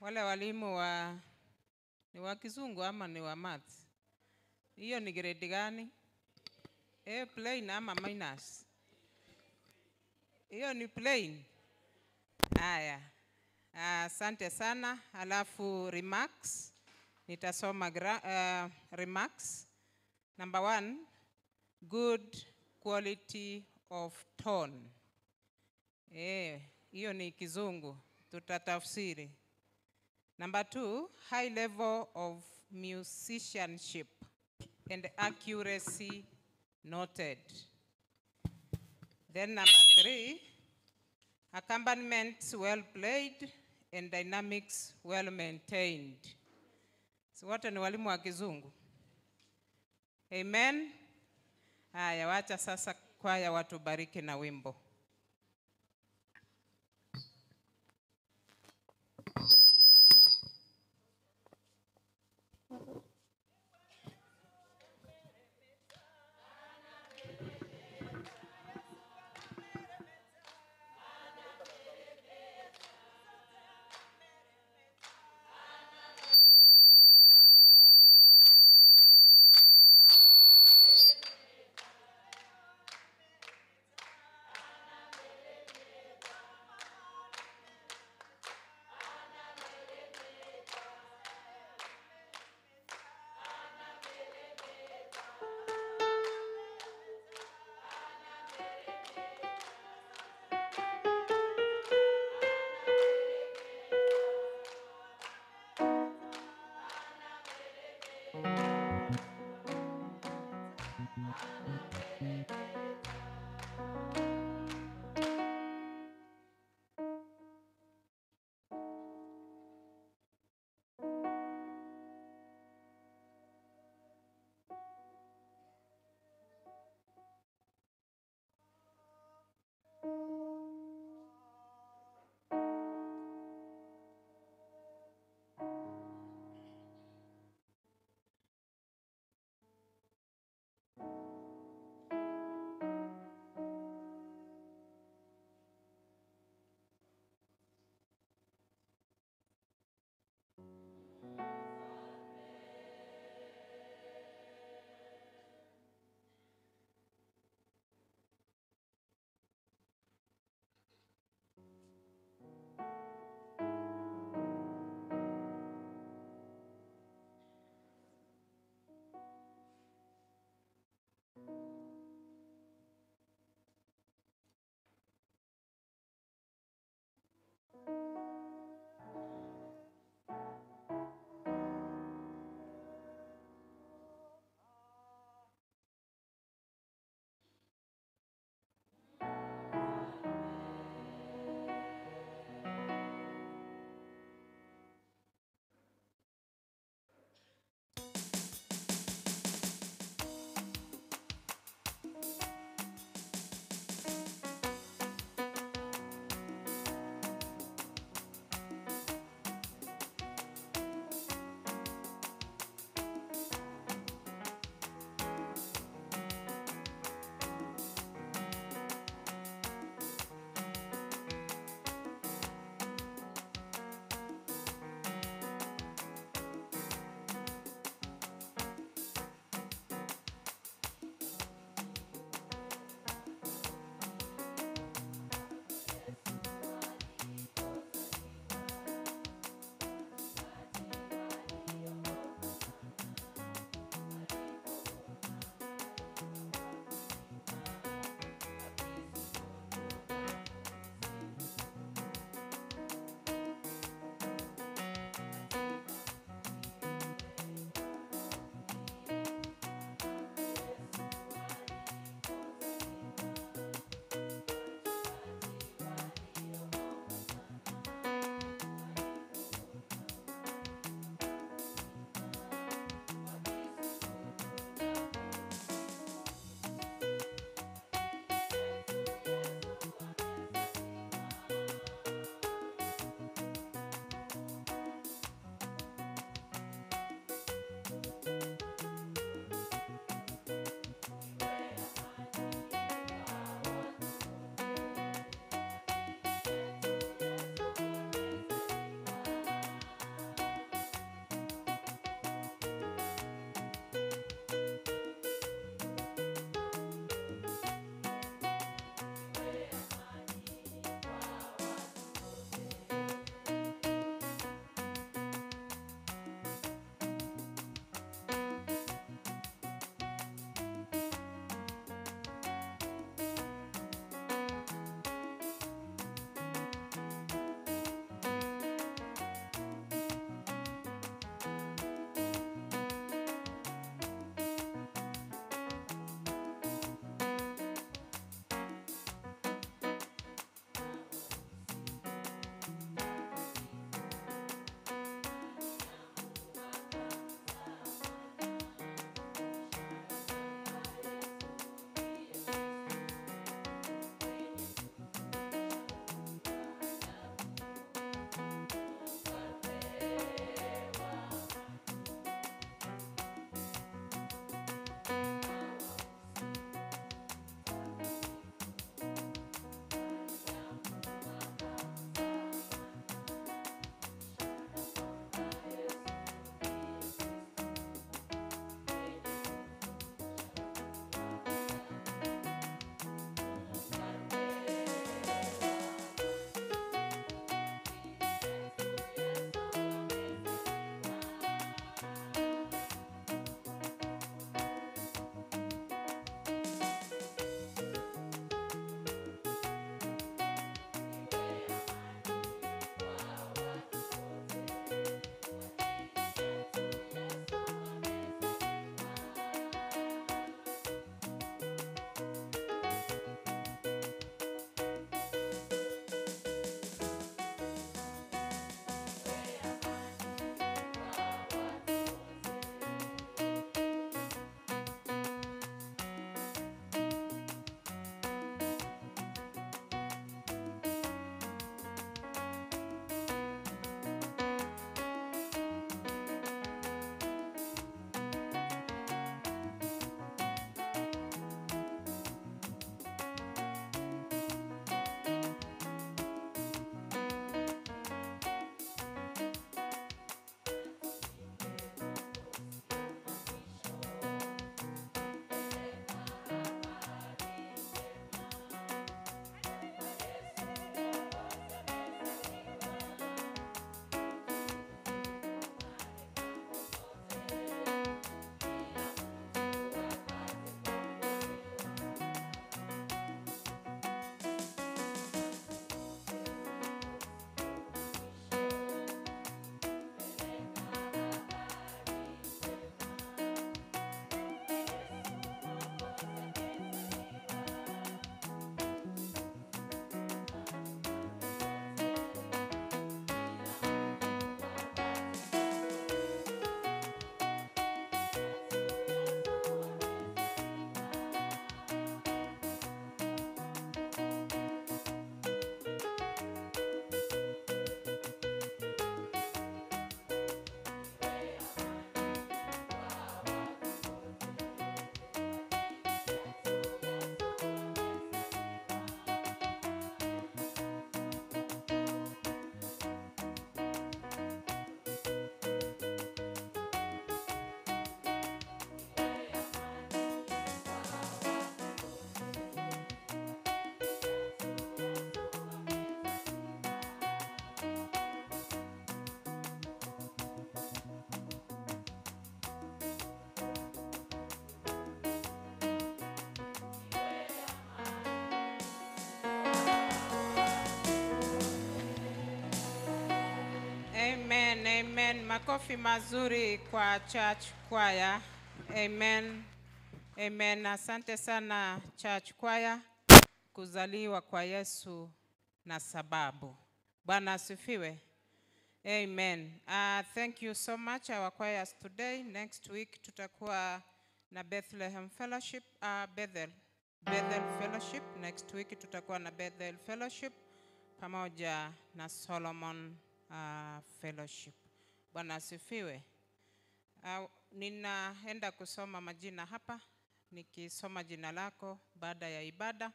Wale walimu wa ni wa kizungu ama ni wa maths? Hiyo ni grade gani? A plain ama minus? Hiyo ni plain. Haya. Asante sana. Alafu remarks. Nitasoma remarks. Number 1, good quality of tone. Hiyo ni kizungu, tutatafsiri. Number 2, high level of musicianship and accuracy noted. Then number 3, accompaniments well played and dynamics well maintained. So wote ni walimu wa kizungu. Amen. Haya, wacha sasa kwaya watubariki na wimbo. Makofi mazuri kwa church choir. Amen. Amen. Asante sana church choir. Kuzaliwa kwa Yesu na sababu. Bwana asifiwe. Amen. Thank you so much our choirs today. Next week tutakuwa na Bethlehem Fellowship, Bethel Fellowship. Next week tutakuwa na Bethel Fellowship pamoja na Solomon Fellowship. Bwana asifiwe. Ninaenda kusoma majina hapa. Nikisoma jina lako baada ya ibada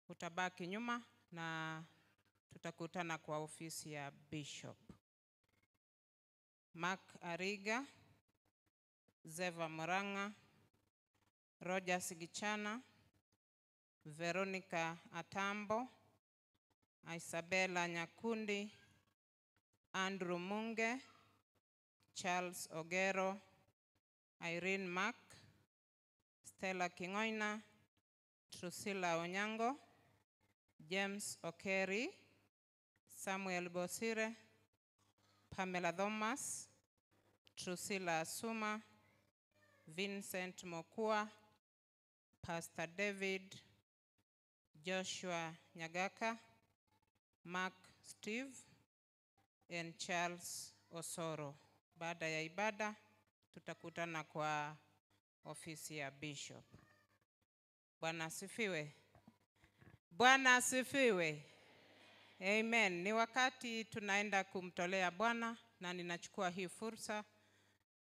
utabaki nyuma na tutakutana kwa ofisi ya Bishop. Mark Ariga, Zeva Muranga, Rogers Gichana, Veronica Atambo, Isabella Nyakundi, Andrew Munge, Charles Ogero, Irene Mark, Stella Kingoina, Drusilla Onyango, James Okeri, Samuel Bosire, Pamela Thomas, Drusilla Asuma, Vincent Mokua, Pastor David, Joshua Nyagaka, Mark Steve, and Charles Osoro. Baada ya ibada tutakutana kwa ofisi ya Bishop. Bwana asifiwe. Bwana asifiwe. Amen. Ni wakati tunaenda kumtolea Bwana, na ninachukua hii fursa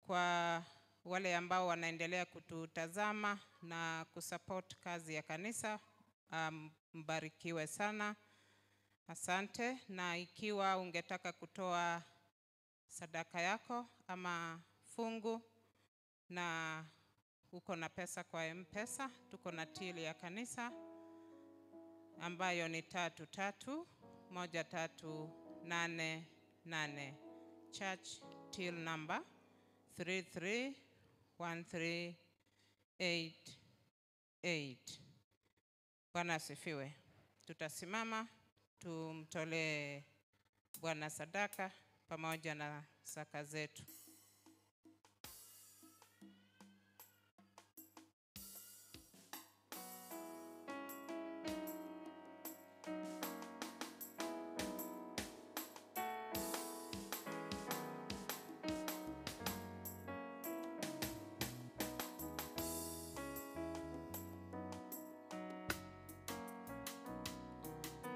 kwa wale ambao wanaendelea kututazama na kusupport kazi ya kanisa. Mbarikiwe sana. Asante. Na ikiwa ungetaka kutoa sadaka yako ama fungu na uko na pesa kwa M-Pesa, tuko na tili ya kanisa ambayo ni 331388. Church till number 331388. Bwana asifiwe. Tutasimama tumtolee Bwana sadaka pamoja na saka zetu.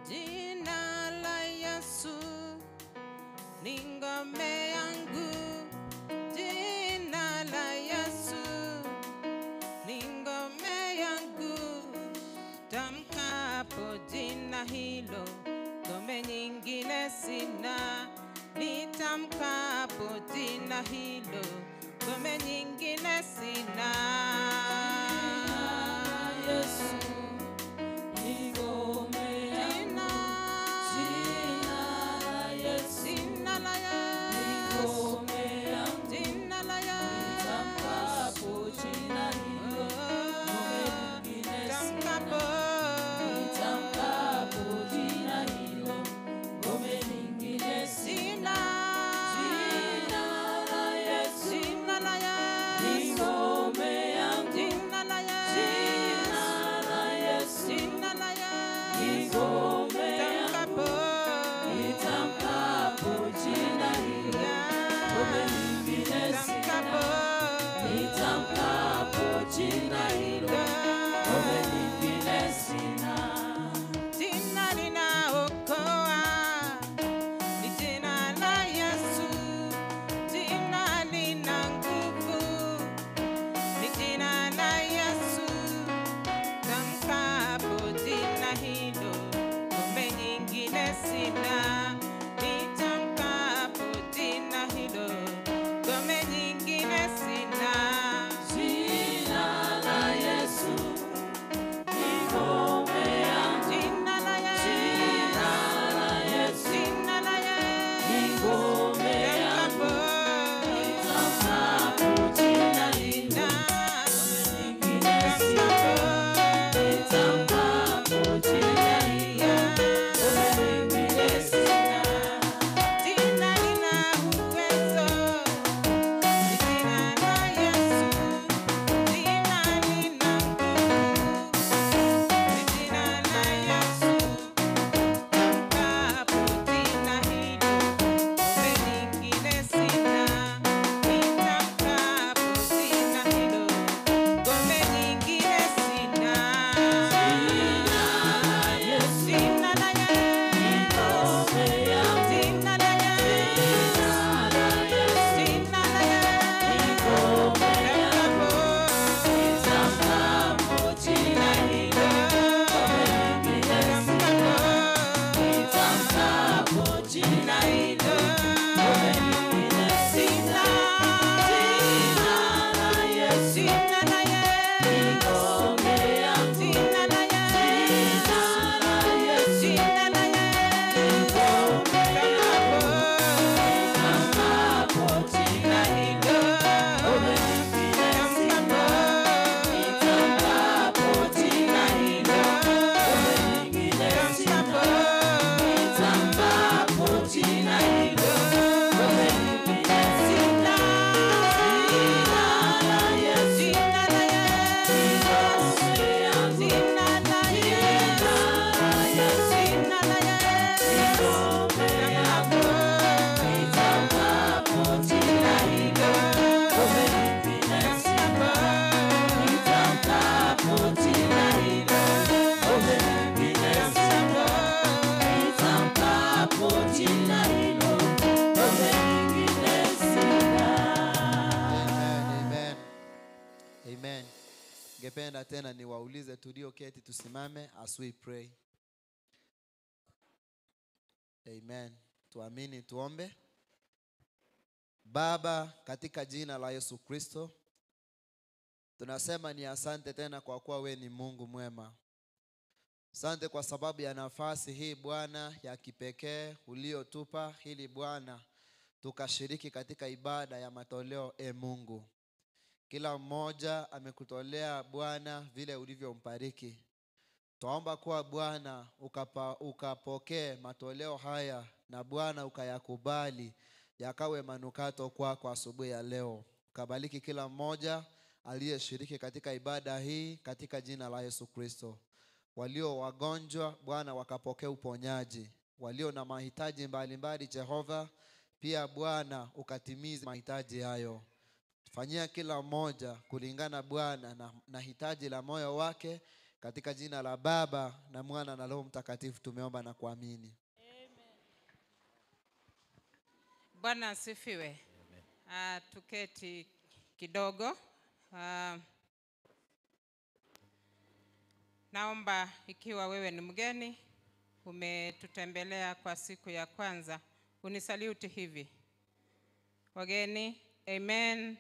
Jina la Yesu ni ngome yangu, jina la Yesu ni ngome yangu. Tamkapo jina hilo, ngome nyingine sina. Nitamkapo jina hilo, ngome nyingine sina. Yesu ni ngome yangu, jina la Yesu Jina la Yesu, ni ngome yangu, jina la Yesu, nitamkapo jina hilo, ngome nyingine sina. tamkapo, Nitamkapo jina hilo, ngome nyingine sina. jina, Jina la Yesu jina la ni Yesu, ngome yangu, jina Ningependa tena niwaulize tulioketi tusimame as we pray. Amen. Tuamini, tuombe. Baba, katika jina la Yesu Kristo, tunasema ni asante tena kwa kuwa we ni Mungu mwema. Asante kwa sababu ya nafasi hii Bwana ya kipekee uliotupa ili Bwana tukashiriki katika ibada ya matoleo. E Mungu, kila mmoja amekutolea Bwana vile ulivyombariki. Twaomba kuwa Bwana ukapokee matoleo haya na Bwana ukayakubali yakawe manukato kwako asubuhi ya leo. Ukabariki kila mmoja aliyeshiriki katika ibada hii katika jina la Yesu Kristo. Walio wagonjwa Bwana wakapokee uponyaji, walio na mahitaji mbalimbali Jehova pia Bwana ukatimize mahitaji hayo. Fanyia kila mmoja kulingana Bwana na hitaji la moyo wake, katika jina la Baba na Mwana na Roho Mtakatifu tumeomba na kuamini. Amen. Bwana asifiwe. Tuketi kidogo. Naomba ikiwa wewe ni mgeni umetutembelea kwa siku ya kwanza, unisaluti hivi. Wageni, amen.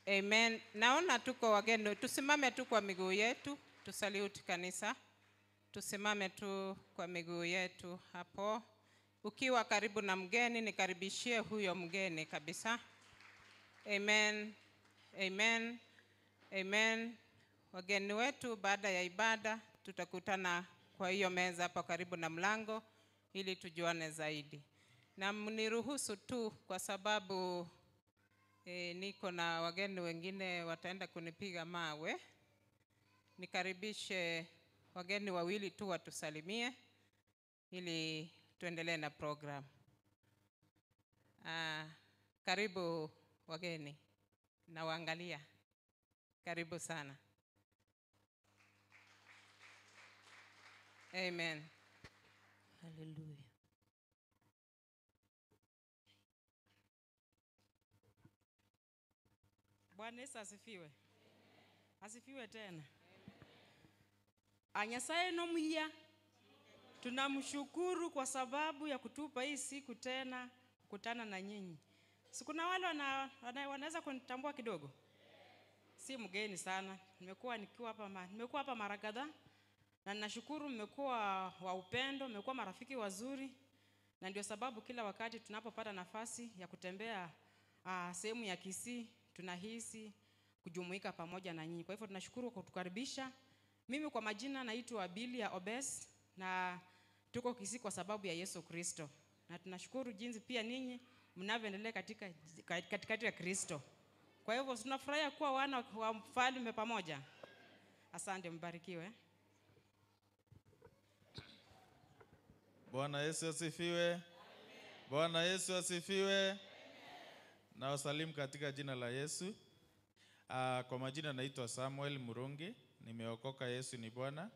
Amen. Naona tuko wageni, tusimame tu kwa miguu yetu, tusaluti kanisa. Tusimame tu kwa miguu yetu hapo. Ukiwa karibu na mgeni, nikaribishie huyo mgeni kabisa. Amen. Amen. Amen. Wageni wetu, baada ya ibada tutakutana kwa hiyo meza hapo karibu na mlango ili tujuane zaidi. Na mniruhusu tu kwa sababu niko na wageni wengine wataenda kunipiga mawe. Nikaribishe wageni wawili tu watusalimie ili tuendelee na program. Karibu wageni, nawaangalia. Karibu sana. Amen. Hallelujah. Bwana Yesu asifiwe. Asifiwe tena. Anyasaye nomuya. Tunamshukuru kwa sababu ya kutupa hii siku tena kukutana na nyinyi. Si kuna wale wanaweza kunitambua kidogo? Si mgeni sana. Nimekuwa nikiwa hapa, nimekuwa hapa mara kadhaa. Na ninashukuru mmekuwa wa upendo, mmekuwa marafiki wazuri. Na ndio sababu kila wakati tunapopata nafasi ya kutembea sehemu ya Kisii, tunahisi kujumuika pamoja na nyinyi. Kwa hivyo tunashukuru kwa kutukaribisha. Mimi kwa majina naitwa Bilia Obes na tuko Kisii kwa sababu ya Yesu Kristo. Na tunashukuru jinsi pia ninyi mnavyoendelea katika katikati ya Kristo. Kwa hivyo tunafurahia kuwa wana wa mfalme pamoja. Asante, mbarikiwe. Bwana Yesu asifiwe. Bwana Yesu asifiwe. Na wasalimu katika jina la Yesu. Kwa majina naitwa Samuel Murungi, nimeokoka, Yesu ni Bwana.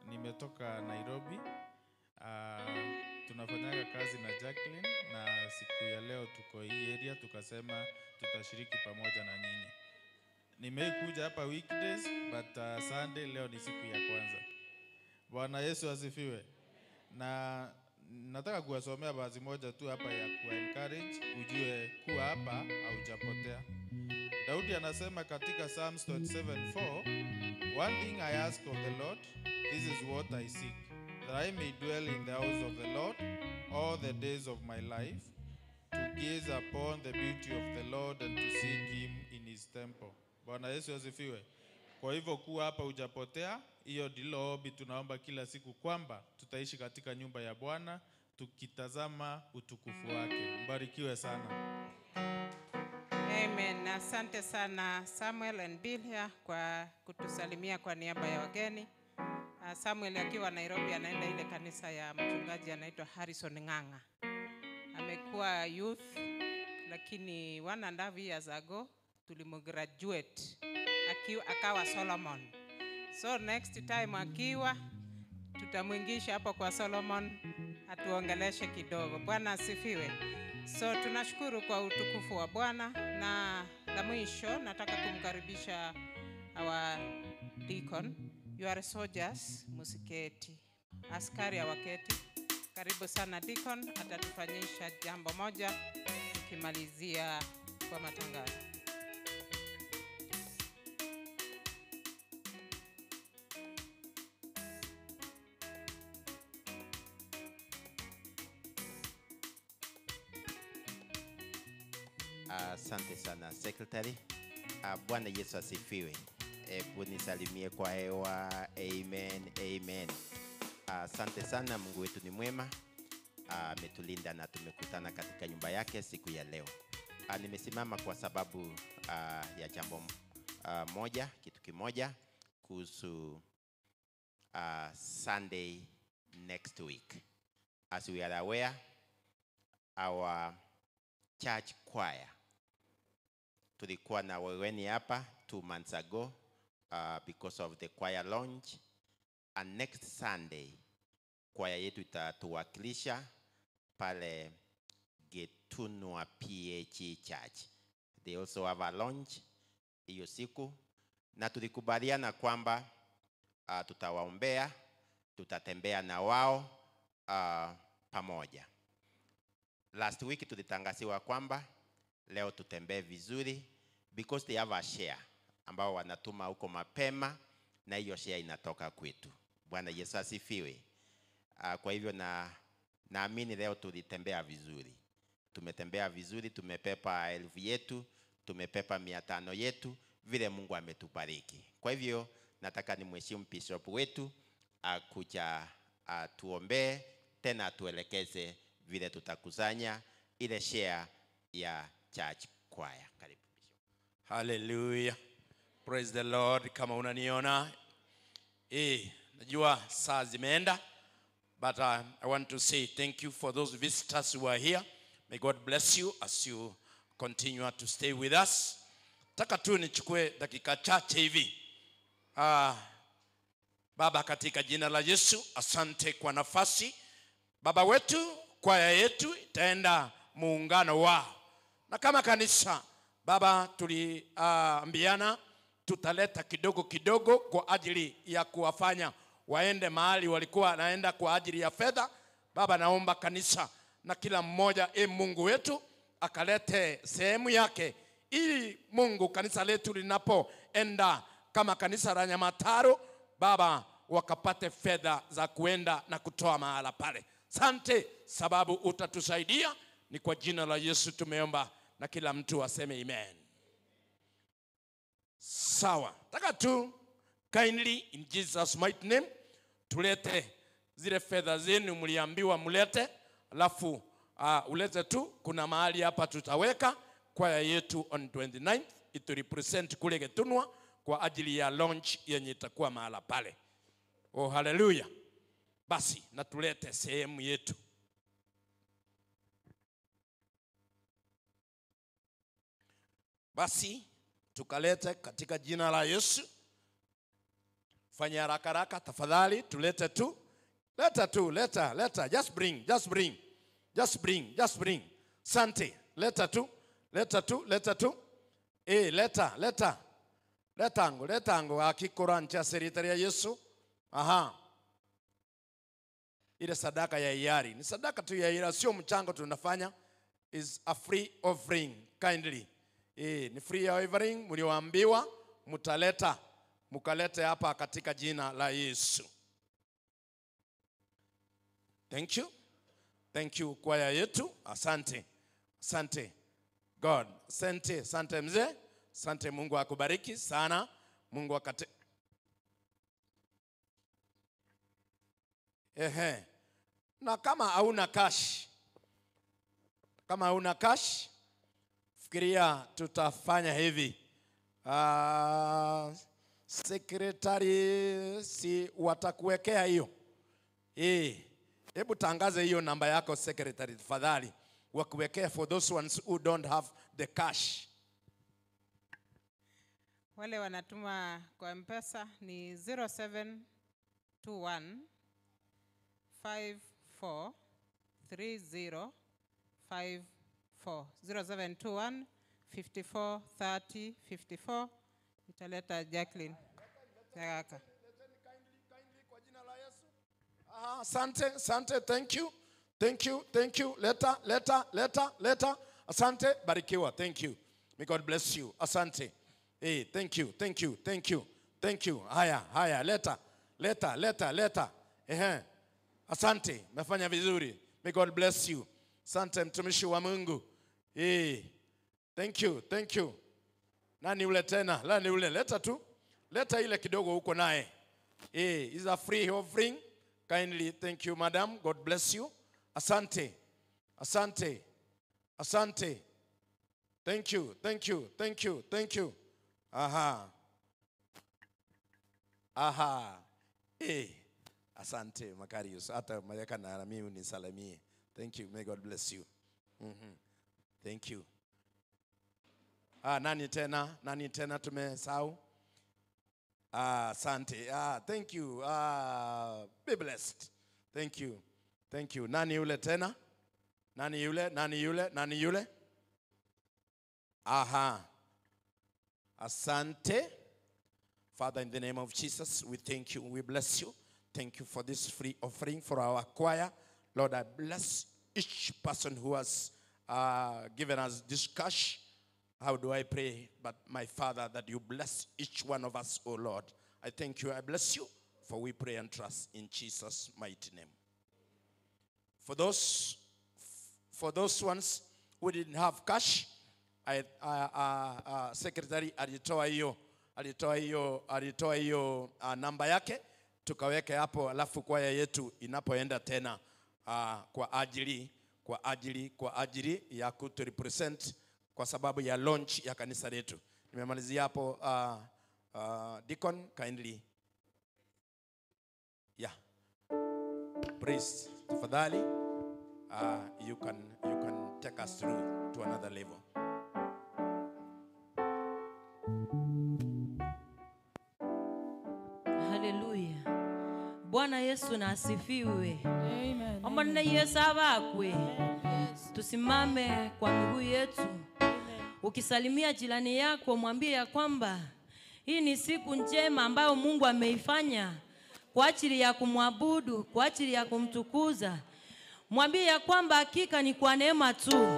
Nimetoka Nairobi. Tunafanyaga kazi na Jacqueline na siku ya leo tuko hii area tukasema tutashiriki pamoja na nyinyi. Nimekuja hapa weekdays but Sunday leo ni siku ya kwanza. Bwana Yesu asifiwe. Na nataka kuwasomea baadhi moja tu hapa ya ku encourage ujue kuwa hapa haujapotea. Daudi anasema katika Psalms 27:4, one thing I ask of the Lord, this is what I seek, that I may dwell in the house of the Lord all the days of my life, to gaze upon the beauty of the Lord and to seek him in his temple. Bwana Yesu asifiwe. Kwa hivyo kuwa hapa hujapotea, hiyo ndilo ombi tunaomba kila siku kwamba tutaishi katika nyumba ya Bwana tukitazama utukufu wake. Mbarikiwe sana. Amen. Asante sana Samuel and Bilia kwa kutusalimia kwa niaba ya wageni. Samuel akiwa Nairobi anaenda ile kanisa ya mchungaji anaitwa Harrison Ng'ang'a. Amekuwa youth lakini 1.5 years ago tulimgraduate akawa Solomon. So next time akiwa tutamwingisha hapo kwa Solomon atuongeleshe kidogo. Bwana asifiwe. So tunashukuru kwa utukufu wa Bwana. Na la mwisho nataka kumkaribisha our deacon. You are soldiers, musiketi. Askari hawaketi. Karibu sana deacon, atatufanyisha jambo moja tukimalizia kwa matangazo. Asante sana secretary. Bwana Yesu asifiwe. Hebu nisalimie kwa hewa. Amen, amen. Asante sana, Mungu wetu ni mwema. Ametulinda na tumekutana katika nyumba yake siku ya leo. Nimesimama kwa sababu ya jambo moja, kitu kimoja kuhusu Sunday next week. As we are aware, our church choir tulikuwa na weweni hapa 2 months ago because of the choir launch, and next Sunday choir yetu itatuwakilisha pale Getunwa PH Church. They also have a launch hiyo siku, na tulikubaliana kwamba tutawaombea, tutatembea na wao pamoja. Last week tulitangaziwa kwamba leo tutembee vizuri because they have a share ambao wanatuma huko mapema, na hiyo share inatoka kwetu. Bwana Yesu asifiwe. Kwa hivyo na naamini leo tulitembea vizuri. Tumetembea vizuri, tumepepa 1,000 yetu, tumepepa 500 yetu, vile Mungu ametubariki. Kwa hivyo nataka nimheshimu bishop wetu akuja atuombee tena atuelekeze vile tutakusanya ile share ya church choir. Karibu bishop. Hallelujah. Praise the Lord. Kama unaniona, najua saa zimeenda, but I want to say thank you for those visitors who are here. May God bless you as you continue to stay with us. Taka tu nichukue dakika chache hivi. Baba, katika jina la Yesu, asante kwa nafasi. Baba wetu, kwaya yetu itaenda muungano wao. Na kama kanisa, Baba, tuliambiana tutaleta kidogo kidogo kwa ajili ya kuwafanya waende mahali walikuwa naenda kwa ajili ya fedha. Baba, naomba kanisa na kila mmoja, Mungu wetu, akalete sehemu yake, ili Mungu kanisa letu linapoenda kama kanisa la Nyamataro, Baba, wakapate fedha za kuenda na kutoa mahala pale. Sante, sababu utatusaidia. Ni kwa jina la Yesu tumeomba, na kila mtu aseme amen. Sawa. Taka tu kindly in Jesus mighty name tulete zile fedha zenu mliambiwa mlete, alafu ulete tu, kuna mahali hapa tutaweka kwaya yetu on 29th itu represent kule Getunwa kwa ajili ya launch yenye itakuwa mahala pale. Oh, hallelujah. Basi na tulete sehemu yetu. Basi tukalete katika jina la Yesu. Fanya haraka haraka tafadhali, tulete tu. Leta tu, leta, leta. Just bring, just bring. Just bring, just bring. Sante, leta tu, leta tu, leta tu. Leta, leta. Leta ango, leta ango. Akikora ncha serita ya Yesu. Aha. Ile sadaka ya hiari. Ni sadaka tu ya hiari, sio mchango tunafanya. Is a free offering, kindly. Ni free offering, mlioambiwa mtaleta, mkalete hapa katika jina la Yesu. Thank you. Thank you kwaya yetu. Asante. Asante God. Asante, asante mzee. Asante, Mungu akubariki sana. Mungu akate. Ehe. Na kama hauna cash, kama hauna cash, fikiria tutafanya hivi. Secretary si watakuwekea hiyo. Hebu tangaze hiyo namba yako secretary tafadhali. Wakuwekea for those ones who don't have the cash. Wale wanatuma kwa M-Pesa ni 0721 54 30 54. 0721 54 30 54 Italeta Jacqueline Nyagaka. Aha, asante, asante, thank you. Thank you, thank you. Leta, leta, leta, leta. Asante, barikiwa. Thank you. May God bless you. Asante. Hey, thank you, thank you, thank you, thank you. Haya, haya, leta, leta, leta, leta. Ehe. Asante, mefanya vizuri. May God bless you. Asante mtumishi wa Mungu. Hey. Thank you, thank you. Nani ule tena? Nani ule? Leta tu. Leta ile kidogo huko naye. Hey, is a free offering. Kindly, thank you, madam. God bless you. Asante. Asante. Asante. Thank you, thank you, thank you, thank you. Aha. Aha. Hey. Asante, Makarius. Hata mayaka na mimi unisalimie. Thank you. May God bless you. Mm-hmm. Thank you. Ah, nani tena? Nani tena tumesahau? Ah, asante. Ah, thank you. Ah, be blessed. Thank you. Thank you. Nani yule tena? Nani yule? Nani yule? Nani yule? Aha. Asante. Father, in the name of Jesus, we thank you. We bless you. Thank you for this free offering for our choir. Lord, I bless each person who has given us this cash. How do I pray? But my Father, that you bless each one of us, O Lord. I thank you. I bless you. For we pray and trust in Jesus' mighty name. For those ones who didn't have cash, secretary alitoa hiyo namba yake tukaweke hapo, alafu kwaya yetu inapoenda tena kwa ajili ya kuturepresent kwa sababu ya launch ya kanisa letu. Nimemalizia hapo. Deacon, kindly. Yeah. Please, tafadhali, you can take us through to another level. Hallelujah. Bwana Yesu na asifiwe. Amen. Omwana Yesu abakwe. Tusimame kwa miguu yetu. Ukisalimia jirani yako mwambie ya kwamba hii ni siku njema ambayo Mungu ameifanya kwa ajili ya kumwabudu, kwa ajili ya kumtukuza. Mwambie ya kwamba hakika ni kwa neema tu.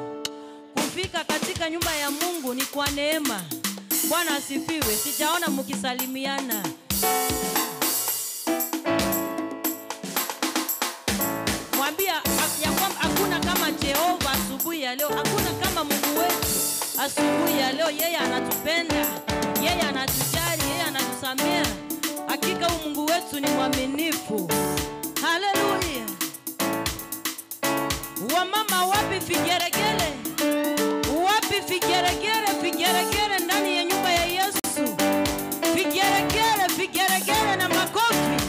Kufika katika nyumba ya Mungu ni kwa neema. Bwana asifiwe. Sijaona mkisalimiana. Mwambie ya kwamba hakuna kama Jehova asubuhi ya leo, hakuna kama Mungu wetu asubuhi ya leo. Yeye anatupenda, yeye anatujali, yeye anatusamea. Hakika huyu Mungu wetu ni mwaminifu. Haleluya. Wamama wapi vigeregere? Wapi vigeregere? Vigeregere ndani ya nyumba ya Yesu. Vigeregere, vigeregere na makofi.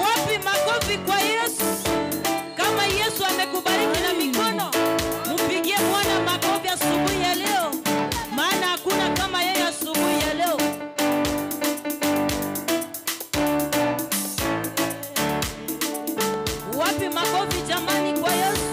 Wapi makofi kwa Yesu? Kama Yesu amekubariki na mikono, mpigie Bwana makofi asubuhi ya leo. Maana hakuna kama yeye asubuhi ya leo. Wapi makofi jamani kwa Yesu?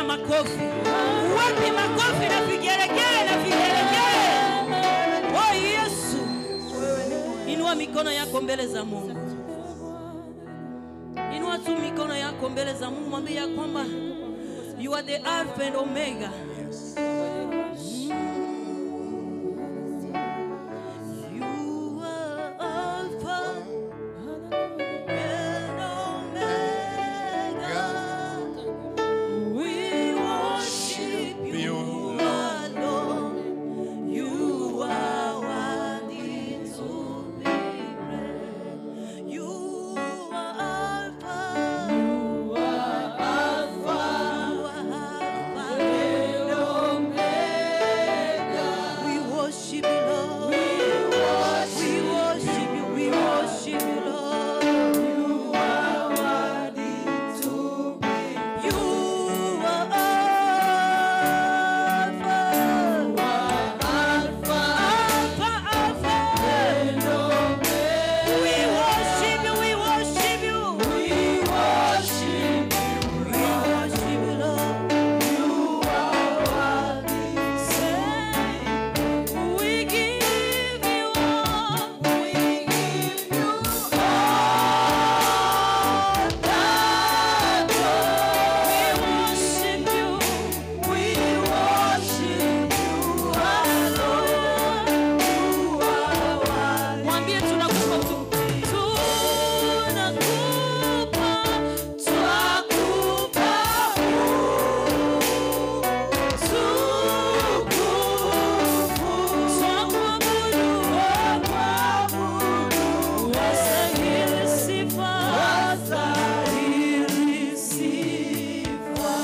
makofi. Wapi makofi na vigelegele na vigelegele? Oh Yesu. Inua mikono yako mbele za Mungu. Inua tu mikono yako mbele za Mungu, mwambie ya kwamba you are the Alpha and Omega. Yes. You are Alpha and Omega. We worship you alone. You are worthy to be praised. You are Alpha. You are Alpha. You are Alpha and Omega. We worship you, Lord. We worship you. We worship you, Lord. You are worthy to be. You are Alpha. Alpha, Alpha, Alpha and Omega. We worship you. We worship you. We worship you. We worship you, Lord. You are worthy. Say, we give you all. We give you all the glory. We worship you. We worship you alone. You are worthy. Mwambie tunakupa tu. Tunakupa, twakupa utukufu, twakuabudu, wastahili sifa, wastahili sifa.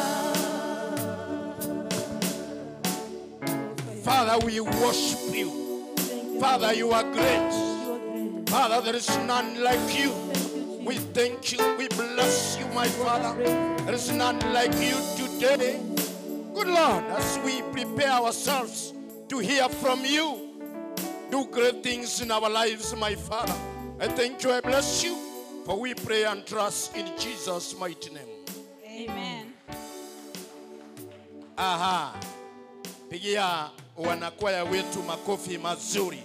Father, we worship you. Father, you are great. Father, there is none like you. We thank you. We bless you, my Father. There is none like you today. Good Lord, as we prepare ourselves to hear from you, do great things in our lives, my Father. I thank you. I bless you. For we pray and trust in Jesus' mighty name. Amen. Aha. Pigia wanakwaya wetu makofi mazuri.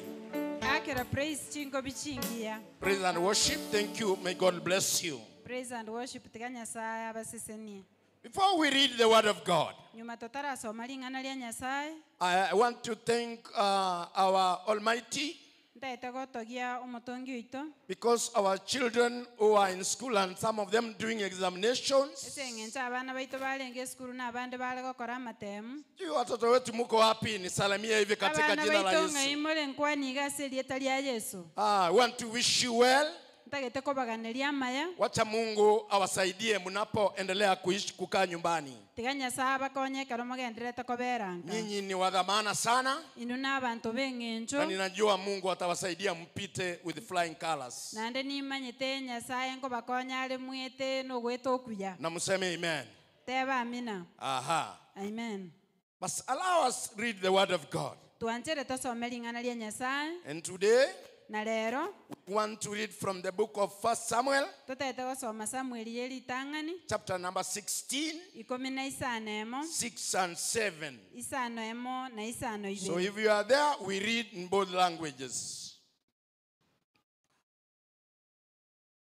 Akira praise chingo bichingia. Praise and worship. Thank you. May God bless you. Praise and worship tiga Nyasaye abasesenie. Before we read the word of God, Nyuma totarasoma ring'ana ria Nyasaye, I want to thank our Almighty, ntaete gotogia omotongi oito. because our children who are in school and some of them doing examinations. Ase eng'encho abana baito barenge esukuru na abande bare gokora amatemu. Sijui watoto wetu muko wapi? Nisalimie hivi katika Abana jina la baito Yesu. ng'aimore nkwaniga ase erieta ria Yesu. I want to wish you well. Ntagete kobaganeria amaya. Wacha Mungu awasaidie mnapoendelea kuishi kukaa nyumbani. Tiga Nyasaye abakonye ekero mogenderete koberanka. Nyinyi ni wa dhamana sana, Inu na abanto na b'eng'encho. ninajua Mungu atawasaidia mpite with flying colors. Nande nimanyete Nyasaye nkobakonya are mwete nogweta okuya. Na mseme amen. Teba amina. Aha. Amen. But allow us read the word of God. Twanchere tosome ring'ana ria Nyasaye. And today Na rero we want to read from the book of 1 Samuel, totete gosoma Samueli ye ritang'ani chapter number 16, 15 6 and 7. 5 na 5 So if you are there, we read in both languages.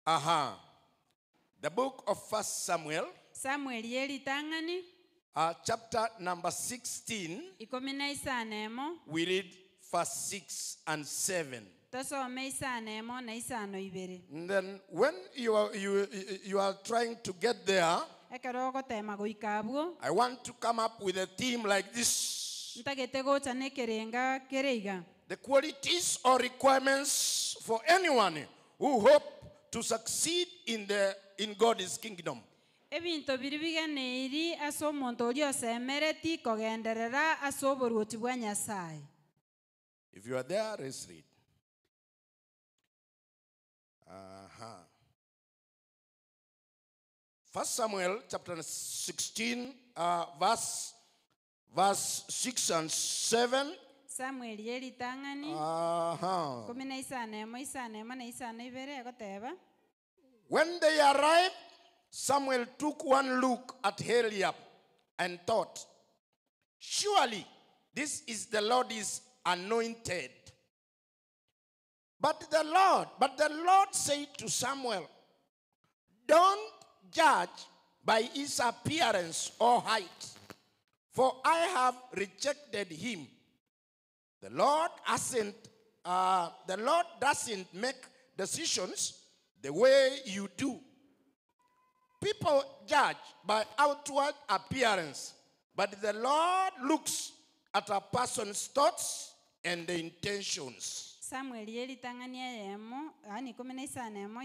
Aha. The book of 1 Samuel, Samueli ye ritang'ani chapter number 16, 15 we read verse 6 and 7. tosome 5 na 5. And then when you are trying to get there, Ekero ogotema goika abwo I want to come up with a theme like this. ntagete gocha na ekerenga kereiga. The qualities or requirements for anyone who hope to succeed in God's kingdom. Ebinto biri biganeiri ase omonto oria osemereti kogenderera ase oboruoti bwa Nyasaye. If you are there, let's read. Aha. 1 Samuel chapter 16, verse 6 and 7. Samuel yeritang'ani Aha. 15 5 na 5 egoteba. When they arrived, Samuel took one look at Eliab and thought, "Surely this is the Lord's anointed." But the Lord said to Samuel, "Don't judge by his appearance or height, for I have rejected him. The Lord doesn't make decisions the way you do. People judge by outward appearance, but the Lord looks at a person's thoughts and the intentions." Samuel yeritang'ania yemo ani 15 isane na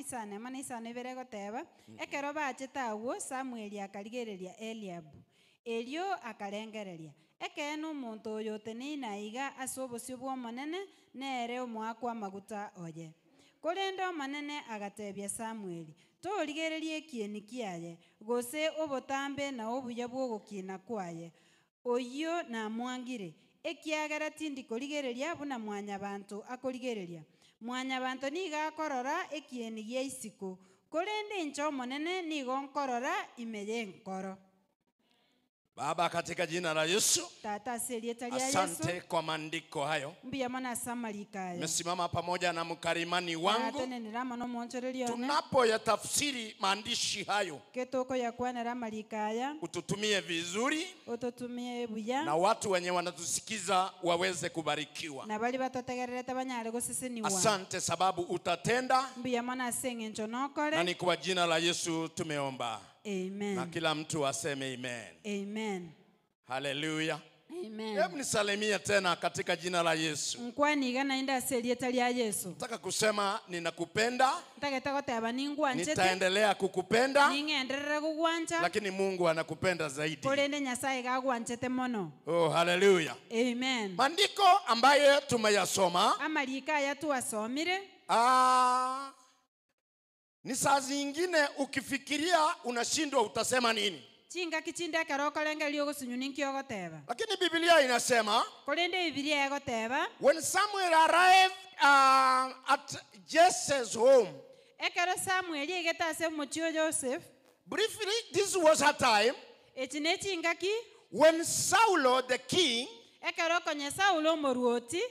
isane ibere goteba ekero bachete agwo Samuel akarigereria Eliabu erio akarengereria ekene omonto oyo oteneina iga ase obosio bwa omonene nere omwakwa amaguta oye korende omonene agatebia Samuel torigererie ekieni kiaye gose obotambe na obuya bw'ogokina kwaye oyo namwangire ekiagera tindi korigereria buna mwanyabanto akorigereria mwanyabanto niga akorora ekieni gia isiko korende inche omonene nigo nkorora ime y'enkoro. Baba, katika jina la Yesu, Tata serieta lia Yesu, asante kwa maandiko hayo. Mbuya mona samarika. Nimesimama pamoja na mkarimani wangu. Tunapoyatafsiri maandishi hayo, ketoko ya kwanera marikaya, ututumie vizuri, ututumie buya, na watu wenye wanatusikiza waweze kubarikiwa. Na bali batotegererete banyare guseseniwa. Asante sababu utatenda. Mbuya mona senge nchonokore. Na ni kwa jina la Yesu tumeomba. Amen. Na kila mtu aseme amen. Amen. Hallelujah. Amen. Hebu nisalimie tena katika jina la Yesu. Nkwaniga nainda serieta lia Yesu. Nataka kusema ninakupenda. Nataka goteba ningwanchete. Nitaendelea kukupenda. Ningenderera kugwancha. Lakini Mungu anakupenda zaidi. Korende Nyasaye gagwanchete mono. Oh, hallelujah. Amen. Maandiko ambaye tumeyasoma, amalika ya tuwasomire. Ni saa zingine ukifikiria unashindwa utasema nini. Chinga kichinda karokolenga liogosunyuni nkiogoteba. Lakini Biblia inasema, korende Biblia egoteba, when Samuel arrived at Jesse's home, ekero Samuel egeta ase mochio Joseph, briefly this was her time, echine chingaki when Saulo the king, ekero konye Saulo moruoti,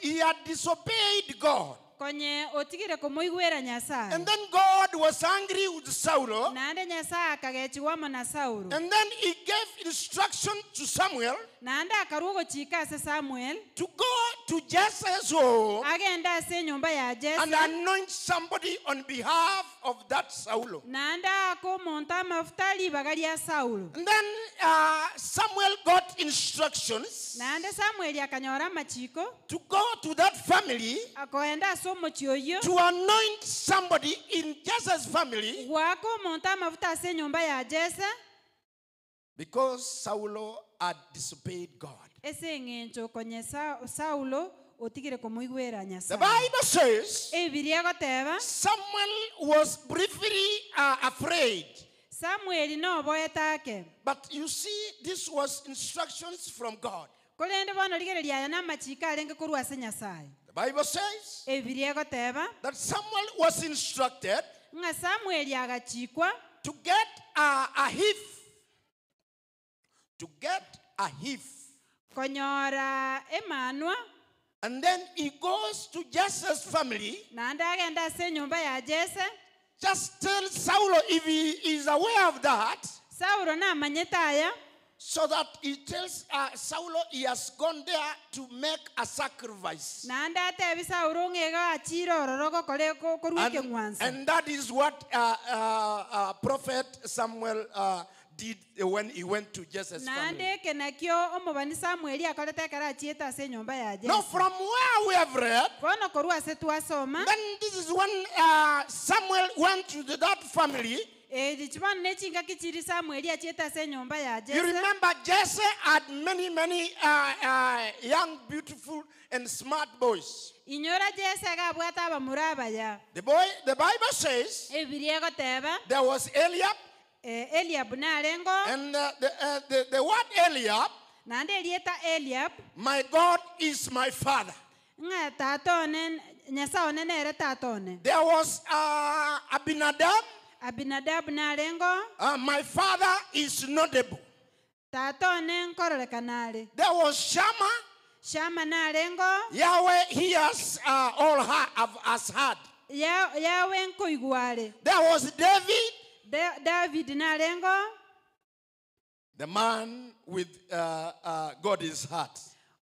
he had disobeyed God. Konye otigire komoigwera Nyasaye. And then God was angry with Saulo. Naende Nyasaye akagechiwamo na Saulo. And then he gave instruction to Samuel. Naende akarwa gochika ase Samuel to go to Jesse's home. Agenda ase nyumba ya Jesse. And anoint somebody on behalf of that Saulo. Naende akomonto amafuta ribaga ria Saulo. And then Samuel got instructions. Naende Samuel akanyora amachiko to go to that family. Akoenda ase to anoint somebody in Jesse's family. Because Saulo had disobeyed God. The Bible says Samuel was briefly afraid. But you see, this was instructions from God. The Bible says that Samuel was instructed to get a heaf. To get a heaf. And then he goes to Jesse's family. Just tell Saulo if he is aware of that. So that he tells Saulo he has gone there to make a sacrifice. And that is what Prophet Samuel did when he went to Jesse's family. Now from where we have read, then this is when Samuel went to that family. You remember Jesse had many, many young, beautiful, and smart boys. The Bible says there was Eliab. And the word Eliab, my God is my father. There was Abinadab. Abinadabu narengo. My father is notable. Tata one nkororekanare. There was Shammah. Shama narengo. Yahweh hears all of us heard. Yahweh nkoiguare. There was David. David narengo. The man with God's heart.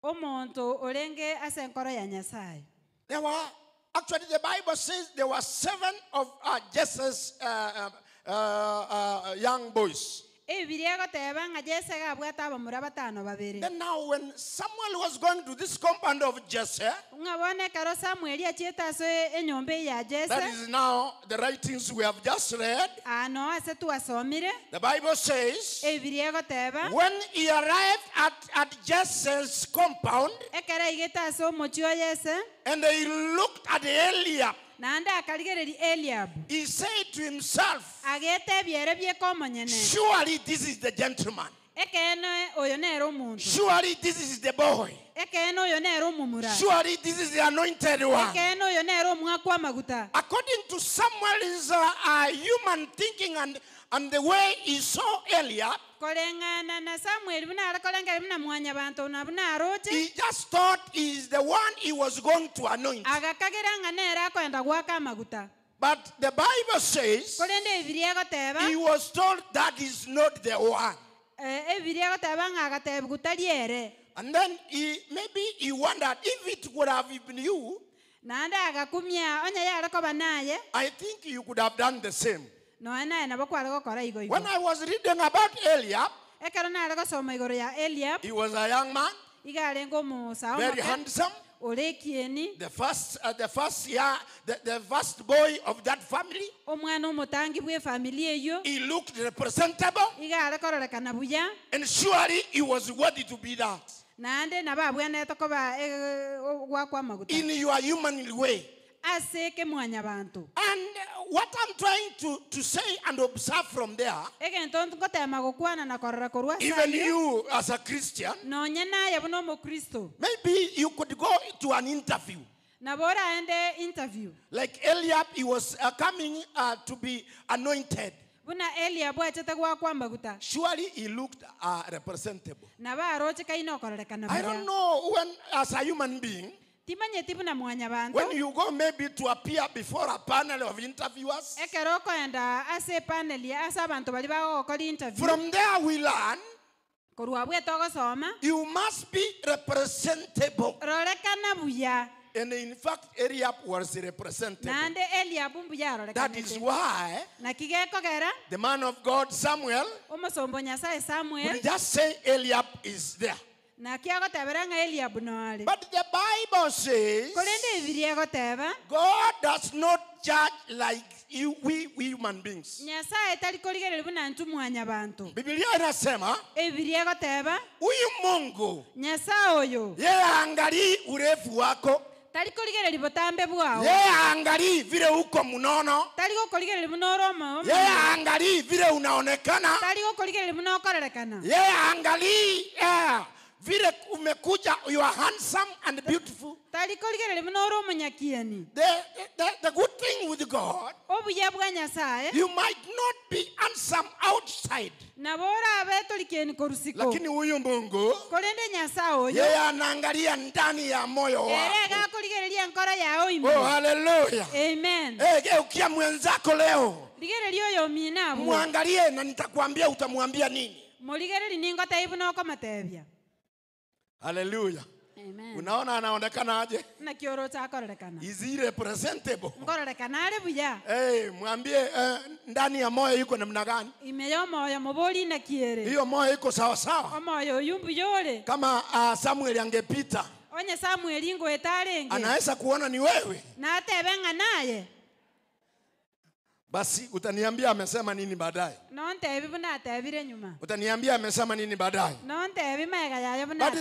Omonto orenge ase enkoro ya Nyasaye. There were actually, the Bible says there were 7 of Jesse's young boys. Then now when Samuel was going to this compound of Jesse, that is now the writings we have just read. The Bible says, when he arrived at Jesse's compound, and he looked at Eliab, he said to himself, surely this is the gentleman. Surely this is the boy. Surely this is the anointed one. According to Samuel's human thinking and the way he saw Eliab, he just thought he is the one he was going to anoint. But the Bible says he was told that is not the one. And then maybe he wondered if it would have been you, I think you could have done the same. When I was reading about Eliab, he was a young man, very handsome, the first boy of that family. He looked representable, and surely he was worthy to be that. In your human way. And what I'm trying to say and observe from there, even you as a Christian, maybe you could go to an interview. Like Eliab, he was coming to be anointed. Surely he looked representable. I don't know when, as a human being, when you go maybe to appear before a panel of interviewers, from there we learn you must be representable. And in fact, Eliab was representable. That is why the man of God, Samuel, would just say Eliab is there. But the Bible says God does not judge like you, we human beings. Biblia inasema huyu Mungu yeye haangalii urefu wako, yeye haangalii vile uko mnono, yeye haangalii vile unaonekana, yeye haangalii vile umekuja, you are handsome and beautiful. The good thing with God, you might not be handsome outside, lakini huyu Mungu yeye anaangalia ndani ya moyo wako. Oh, hallelujah. Amen. Hey, geukia mwenzako leo, muangalie na nitakwambia utamwambia nini. Hallelujah. Amen. Unaona anaonekana aje? Is he representable? Hey, mwambie ndani ya moyo yuko namna gani? Hiyo moyo iko sawa sawa. Kama Samuel angepita, anaweza kuona ni wewe. Basi utaniambia amesema nini baadaye. Utaniambia amesema nini baadaye. But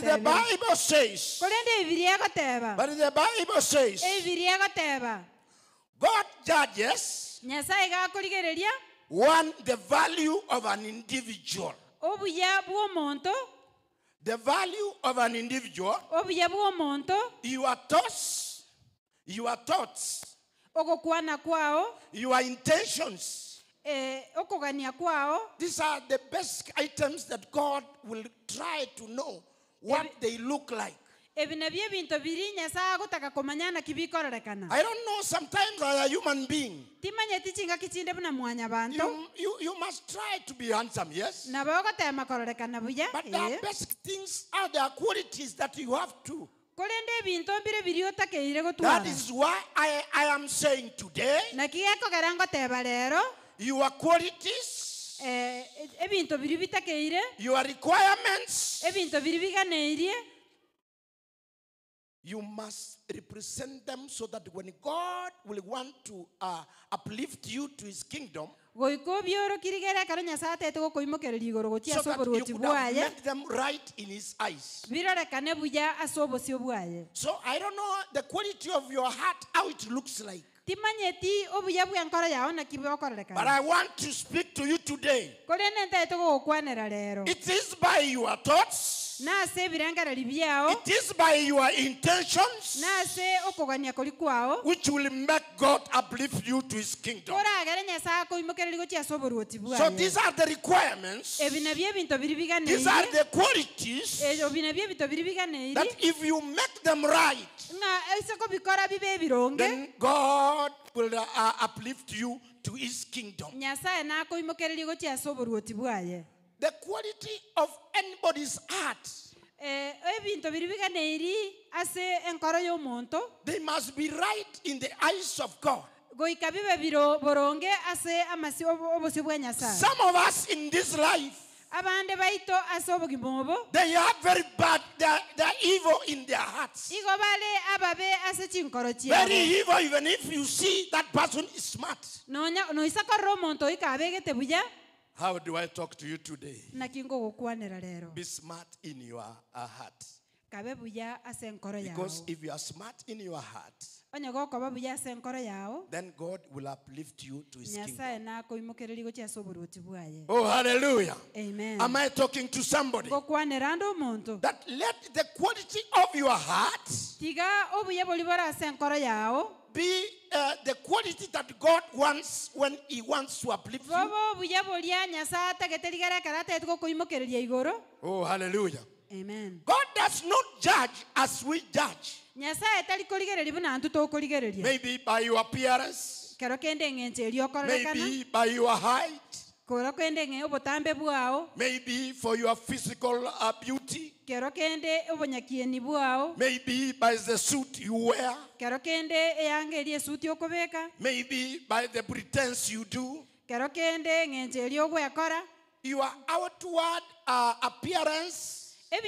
the Bible says, but the Bible says, God judges one, the value of an individual. The value of an individual. Your thoughts, your thoughts, your intentions, Okogania kwao. These are the best items that God will try to know what they look like. I don't know, sometimes as a human being, you must try to be handsome, yes? But the best things are the qualities that you have to. That is why I am saying today, your qualities, your requirements, you must represent them so that when God will want to uplift you to his kingdom, so that you could have made them right in his eyes. So I don't know the quality of your heart, how it looks like. But I want to speak to you today. It is by your thoughts. It is by your intentions which will make God uplift you to his kingdom. So these are the requirements. These are the qualities that if you make them right, then God will uplift you to his kingdom. The quality of anybody's heart, they must be right in the eyes of God. Some of us in this life, they are very bad, they are evil in their hearts. Very evil, even if you see that person is smart. How do I talk to you today? Be smart in your heart. Because if you are smart in your heart, then God will uplift you to his kingdom. Oh, hallelujah. Amen. Am I talking to somebody? That let the quality of your heart be the quality that God wants when he wants to uplift you. Oh, hallelujah. Amen. God does not judge as we judge. Maybe by your appearance, maybe by your height, maybe for your physical beauty, maybe by the suit you wear, maybe by the pretense you do. Your outward appearance, it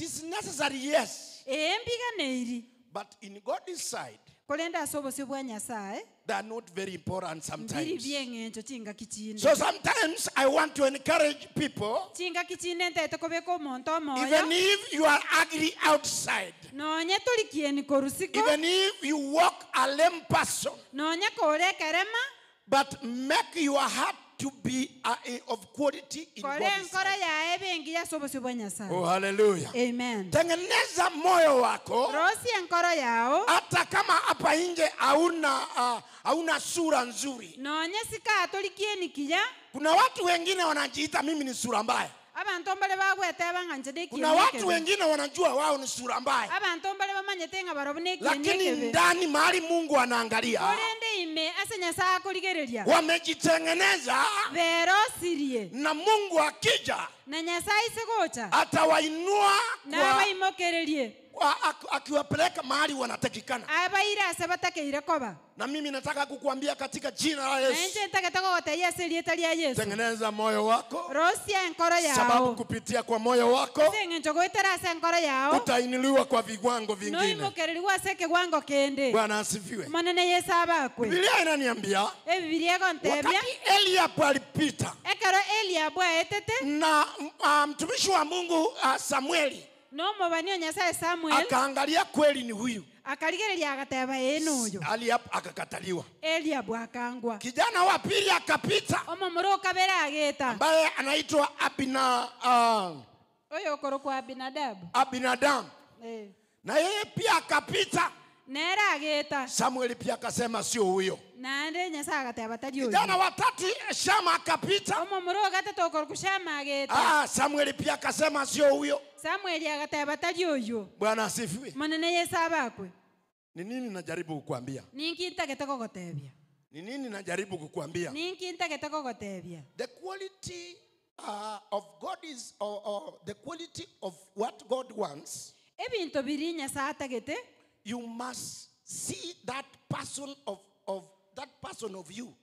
is necessary, yes. But in God's side, they are not very important sometimes. So sometimes I want to encourage people, even if you are ugly outside, even if you walk a lame person, but make your heart to be of quality in God's sight. Oh, hallelujah. Amen. Tengeneza moyo wako. Hata kama hapa nje hauna sura nzuri. Kuna watu wengine wanajiita mimi ni sura mbaya. Kuna watu wengine wanajua wao ni sura mbaya. Lakini ndani mahali Mungu anaangalia, wamejitengeneza, na Mungu akija atawainua akiwapeleka mahali wanatakikana. Na mimi nataka kukuambia katika jina la Yesu, tengeneza moyo wako, sababu kupitia kwa moyo wako utainuliwa kwa viwango vingine. Bwana asifiwe. Biblia inaniambia wakati Eliabu alipita na mtumishi wa Mungu Samueli akaangalia kweli ni huyu, Eliabu akakataliwa. Kijana wa pili akapita ambaye anaitwa Abinadamu. Na yeye pia akapita. Nera ageta. Samuel pia akasema sio huyo. Naende Nyasaye agateba tari oyo. Kijana wa tatu Shama akapita. Omomura ogatatu okorokwa Shama ageta. Samuel pia akasema sio huyo. Samuel agateba tari oyo. Bwana asifiwe. Monene Yesu abakwe. Ni nini najaribu kukuambia? Ninki ntagete kogotebia? Ni nini najaribu kukuambia? Ninki ntagete kogotebia? The quality of God is or the quality of what God wants. Ebinto biri Nyasaye atagete. You must see that person of that person of you.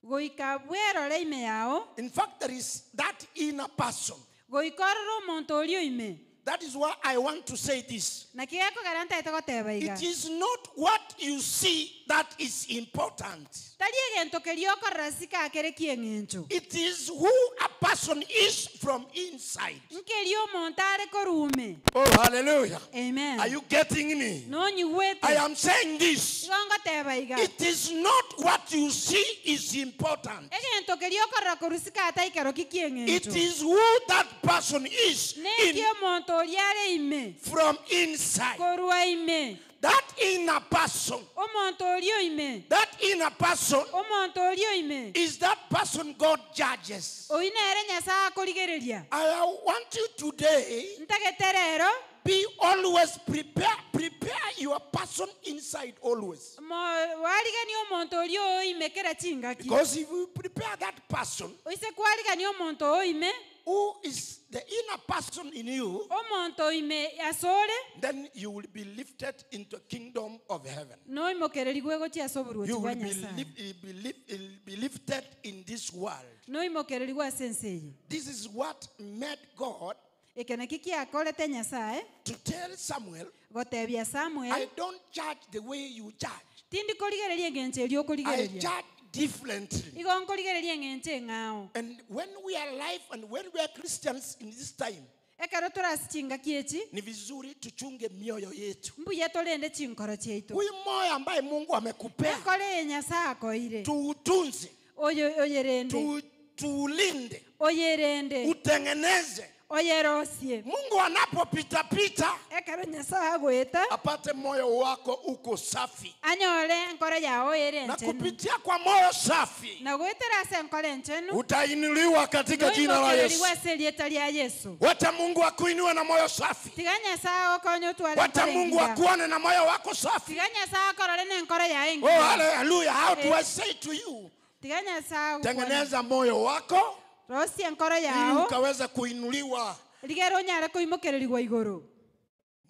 Goika bwerore ime yao. In fact, there is that inner person. Goika ororo omonto oria ime. That is why I want to say this. It is not what you see that is important. It is who a person is from inside. Oh, hallelujah. Amen. Are you getting me? I am saying this. It is not what you see is important. It is who that person is from inside. That inner person. That inner person is that person God judges. I want you today, be always prepared. Prepare your person inside always. Because if you prepare that person, who is the inner person in you, then you will be lifted into the kingdom of heaven. You will be lifted in this world. This is what made God to tell Samuel, I don't judge the way you judge. I judge differently. And when we are alive and when we are Christians in this time, ni vizuri tuchunge mioyo yetu. Huyu moyo ambaye Mungu amekupea, tuutunze, tuulinde, utengeneze. Mungu anapopita pita apate moyo wako uko safi. Na kupitia kwa moyo safi utainuliwa katika jina la Yesu. Wacha Mungu akuinue na moyo safi. Wacha Mungu akuone na moyo wako safi. Oh, hallelujah. How do I say to you? Tengeneza moyo wako ili ukaweza kuinuliwa.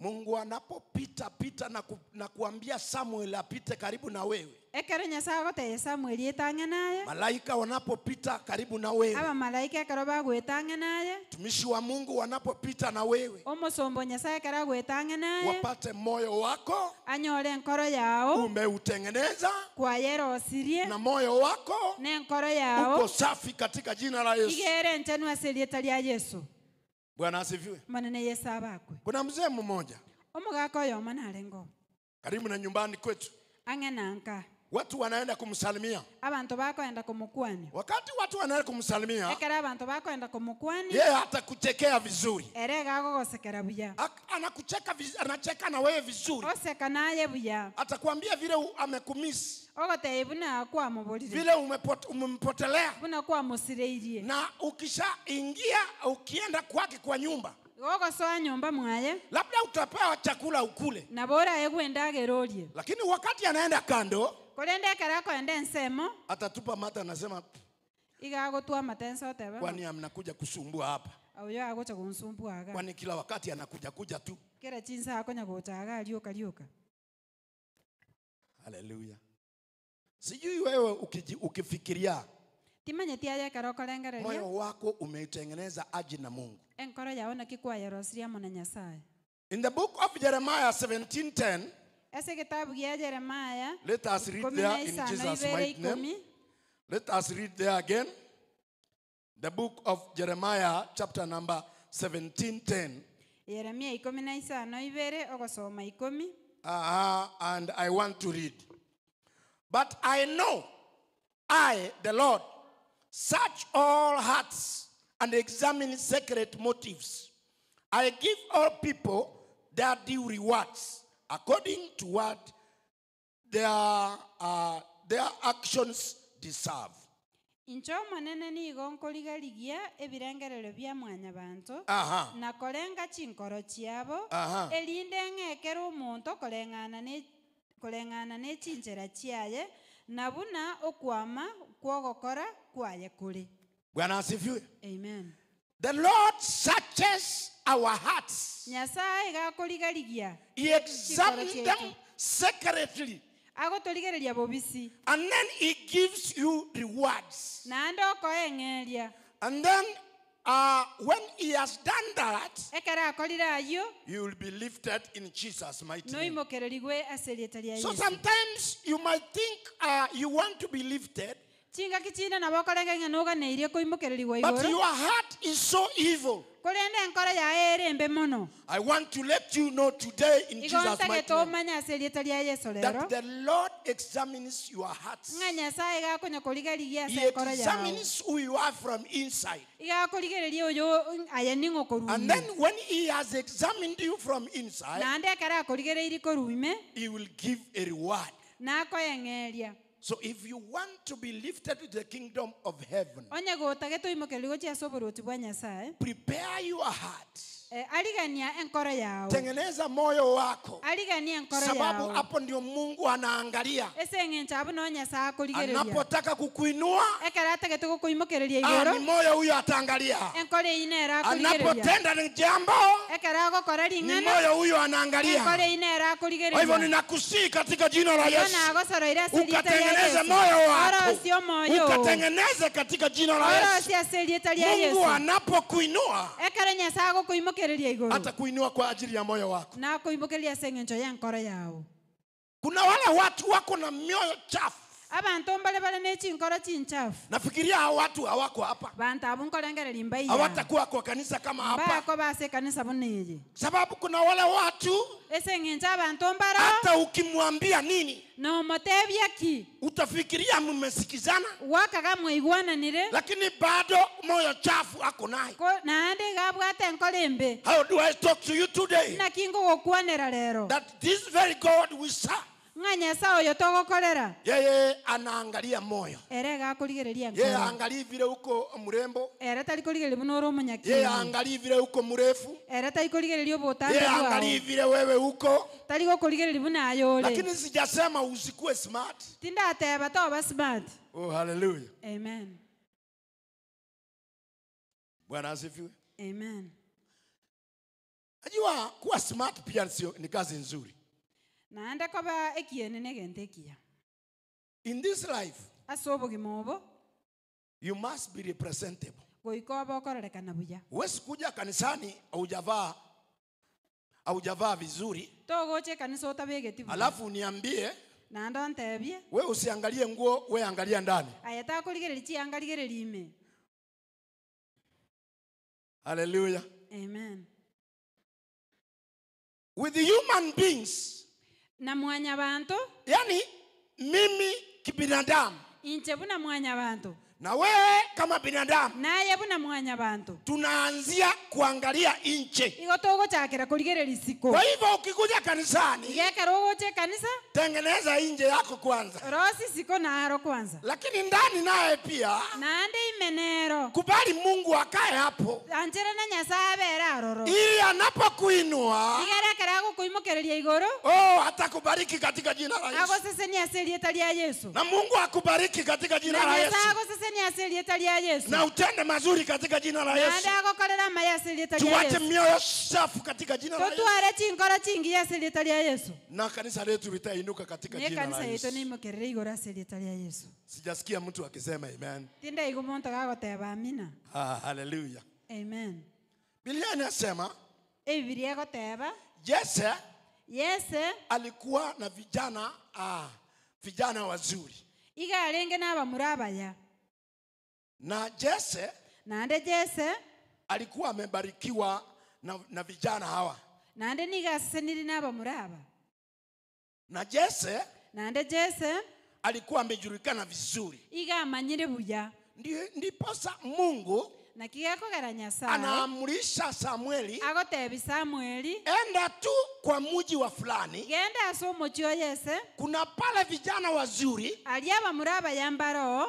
Mungu anapopita pita na kuambia Samuel apite karibu na wewe. Malaika wanapopita karibu na wewe. Mtumishi wa Mungu wanapopita na wewe. Wapate moyo wako umeutengeneza na moyo wako uko safi katika jina la Yesu. Bwana asifiwe. Kuna mzee mmoja karibu na nyumbani kwetu. Watu wanaenda kumsalimia. Wakati watu wanaenda kumsalimia, yeye hata kuchekea vizuri. Anakucheka, anacheka na wewe vizuri. Atakwambia vile amekumiss. Vile umempotelea. Na ukishaingia ukienda kwake kwa nyumba, labda utapewa chakula ukule. Lakini wakati anaenda kando, atatupa mata, anasema kwani mnakuja kusumbua hapa? Kwani kila wakati anakuja kuja tu. Hallelujah. Sijui wewe ukifikiria moyo wako umeitengeneza aje na Mungu. In the book of Jeremiah 17:10, let us read there in Jesus' mighty name. Let us read there again. The book of Jeremiah, chapter number 17:10. And I want to read. But I know, I, the Lord, search all hearts and examine secret motives. I give all people their due rewards according to what their actions deserve. Incho manene nigo nkorigarigia ebirengerero bia mwanyabanto na korenga chinkoro chiabo erinde ng'ekere omonto koreng'ana ne chinchera chiaye na buna okwama kwogokora kwaye kuri. Bwana asifiwe. Amen. The Lord searches our hearts. Nyasaye gakorigarigia. He examines them secretly. Agotorigereria bobisi. And then he gives you rewards. Na ndoko eng'eria. And then when he has done that, ekera akorire ayo, you will be lifted in Jesus' mighty name. Noimokererigwe ase rieta ria So Yesu. sometimes you might think you want to be lifted, Chinga kichina na bokorenga ng'anoga neirie koimokererigwa but igoro. your heart is so evil. Korende enkoro yae ere embe mono. I want to let you know today in Igo Jesus' ntagete mighty name omanye ase rieta ria Yesu that rero. the Lord examines your hearts. Ng'a Nyasaye gakonya korigarigia He ase enkoro yao. examines who you are from inside. Iga akorigereria oyo aye ning'o korwa And ime. then when he has examined you from inside, Naende ekero akorigereiri korwa ime, he will give a reward. nakoeng'eria. So if you want to be lifted to the kingdom of heaven, Onye gotagete oimokereri gochia ase oborwoti bwa Nyasaye, prepare your heart. Arigania enkoro yao. Tengeneza moyo wako. Arigania enkoro Sababu yao. hapo ndio Mungu anaangalia. Ase eng'encho abwo no Nyasaye akorigereria. Anapotaka kukuinua, Ekero atagete gokoimokereria ni igoro, moyo huyo ataangalia. enkoro eyio nere akorigereria. Anapotenda ni jambo, Ekero agokora ni ring'ana, moyo huyo anaangalia. enkoro eyio nere Kwa hivyo akorigereria. ninakusihi katika jina la Igo Yesu, nagosoroire ase rieta ria ukatengeneze Yesu. moyo wako, Orosie omoyo. ukatengeneze katika jina la Yesu. Orosie ase rieta ria Mungu Yesu. anapokuinua Ekero Nyasaye agokoimokereria igoro, atakuinua kwa ajili ya moyo wako. nakoimokereria ase eng'encho ya enkoro yao. Kuna wale watu wako na mioyo chafu. Abantu mbale bale ne chinkoro chinchafu. Nafikiria hao watu hawako hapa, Bantu abo nkorengereria mbaiya. hawatakuwa kwa kanisa kama hapa, Mbako base kanisa buneye. sababu kuna wale watu Ese eng'encho abantu mbaro, hata ukimwambia nini nomotebia ki, utafikiria mmesikizana, wakaga mwaigwananire, lakini bado moyo chafu ako naye. Naende gabwate enkoro embe. How do I talk to you today? Naki ngogokwanera rero. That this very God we serve, Ng'a Nyasaye oyo togokorera, yeye anaangalia moyo. ere gakorigereria Yeye enkoro. aangalii vile uko mrembo, Ere tari korigereria buna ore yeye omonyakini. aangalii vile uko mrefu, Ere tari korigereria obotambe yeye bwao. aangalii vile wewe uko. Tari gokorigereria buna aye ore. Lakini sijasema usikue smart. Tindateba toba smart. Oh, hallelujah. Amen. Bwana asifiwe. Amen. Najua kuwa smart pia sio ni kazi nzuri. Naende koba ekiene negente ekiya. In this life, Ase obogima obo, you must be representable. goika obe okorerekana buya. Huwezi kuja kanisani haujavaa vizuri, Togocha ekanisa otabegeti buya. alafu uniambie Naende ontebie, we usiangalie nguo, we angalia ndani. aye takorigereria chianga rigereria ime. Hallelujah. Amen. With the human beings, Na mwanyabanto, yani mimi kibinadamu inche buna mwanyabanto, na wewe kama binadamu, naye buna mwanyabanto, tunaanzia kuangalia nje. Igo togochakera korigereria isiko. Kwa hivyo ukikuja kanisani, Igekero ogocha ekanisa, tengeneza nje yako kwanza, rosi isiko naro kwanza, lakini ndani naye pia naende imenero, kubali Mungu akae hapo, anchere na Nyasaye abere aroro, ili anapokuinua, igerekera agokoimokereria igoro, oh, atakubariki katika jina la Yesu. agosesenia ase rieta ria Yesu. Na Mungu akubariki katika jina Na la Yesu. Nyasaye agosesenia ase rieta ria Yesu. Na utende mazuri katika jina la Yesu. Naende agokorera amaya ase rieta ria Tuache Yesu. mioyo safi katika jina la Yesu. Totware chinkoro chingiya ase rieta ria Yesu. Na kanisa letu litainuka katika Ne jina la kanisa yetu Yesu. neimokerere igoro ase rieta ria Yesu. Sijasikia mtu akisema amen. Tindaigo monto gagoteba amina. Ah, hallelujah. Amen. Biblia inasema Ebibilia egoteba, Jesse Yese alikuwa na vijana wazuri. iga arenge n'abamura abaya. Na Jesse Naende Jesse alikuwa amebarikiwa na vijana hawa. Naende niga aseseniri n'abamura aba. Na Jesse Naende Jesse alikuwa amejulikana vizuri. iga amanyire buya. Ndiposa Mungu Na kigekogera Nyasaye anaamrisha Samueli, agotebi Samueli, enda tu kwa mji wa fulani, genda ase omochi oyese, kuna pale vijana wazuri aria abamura abayambaro,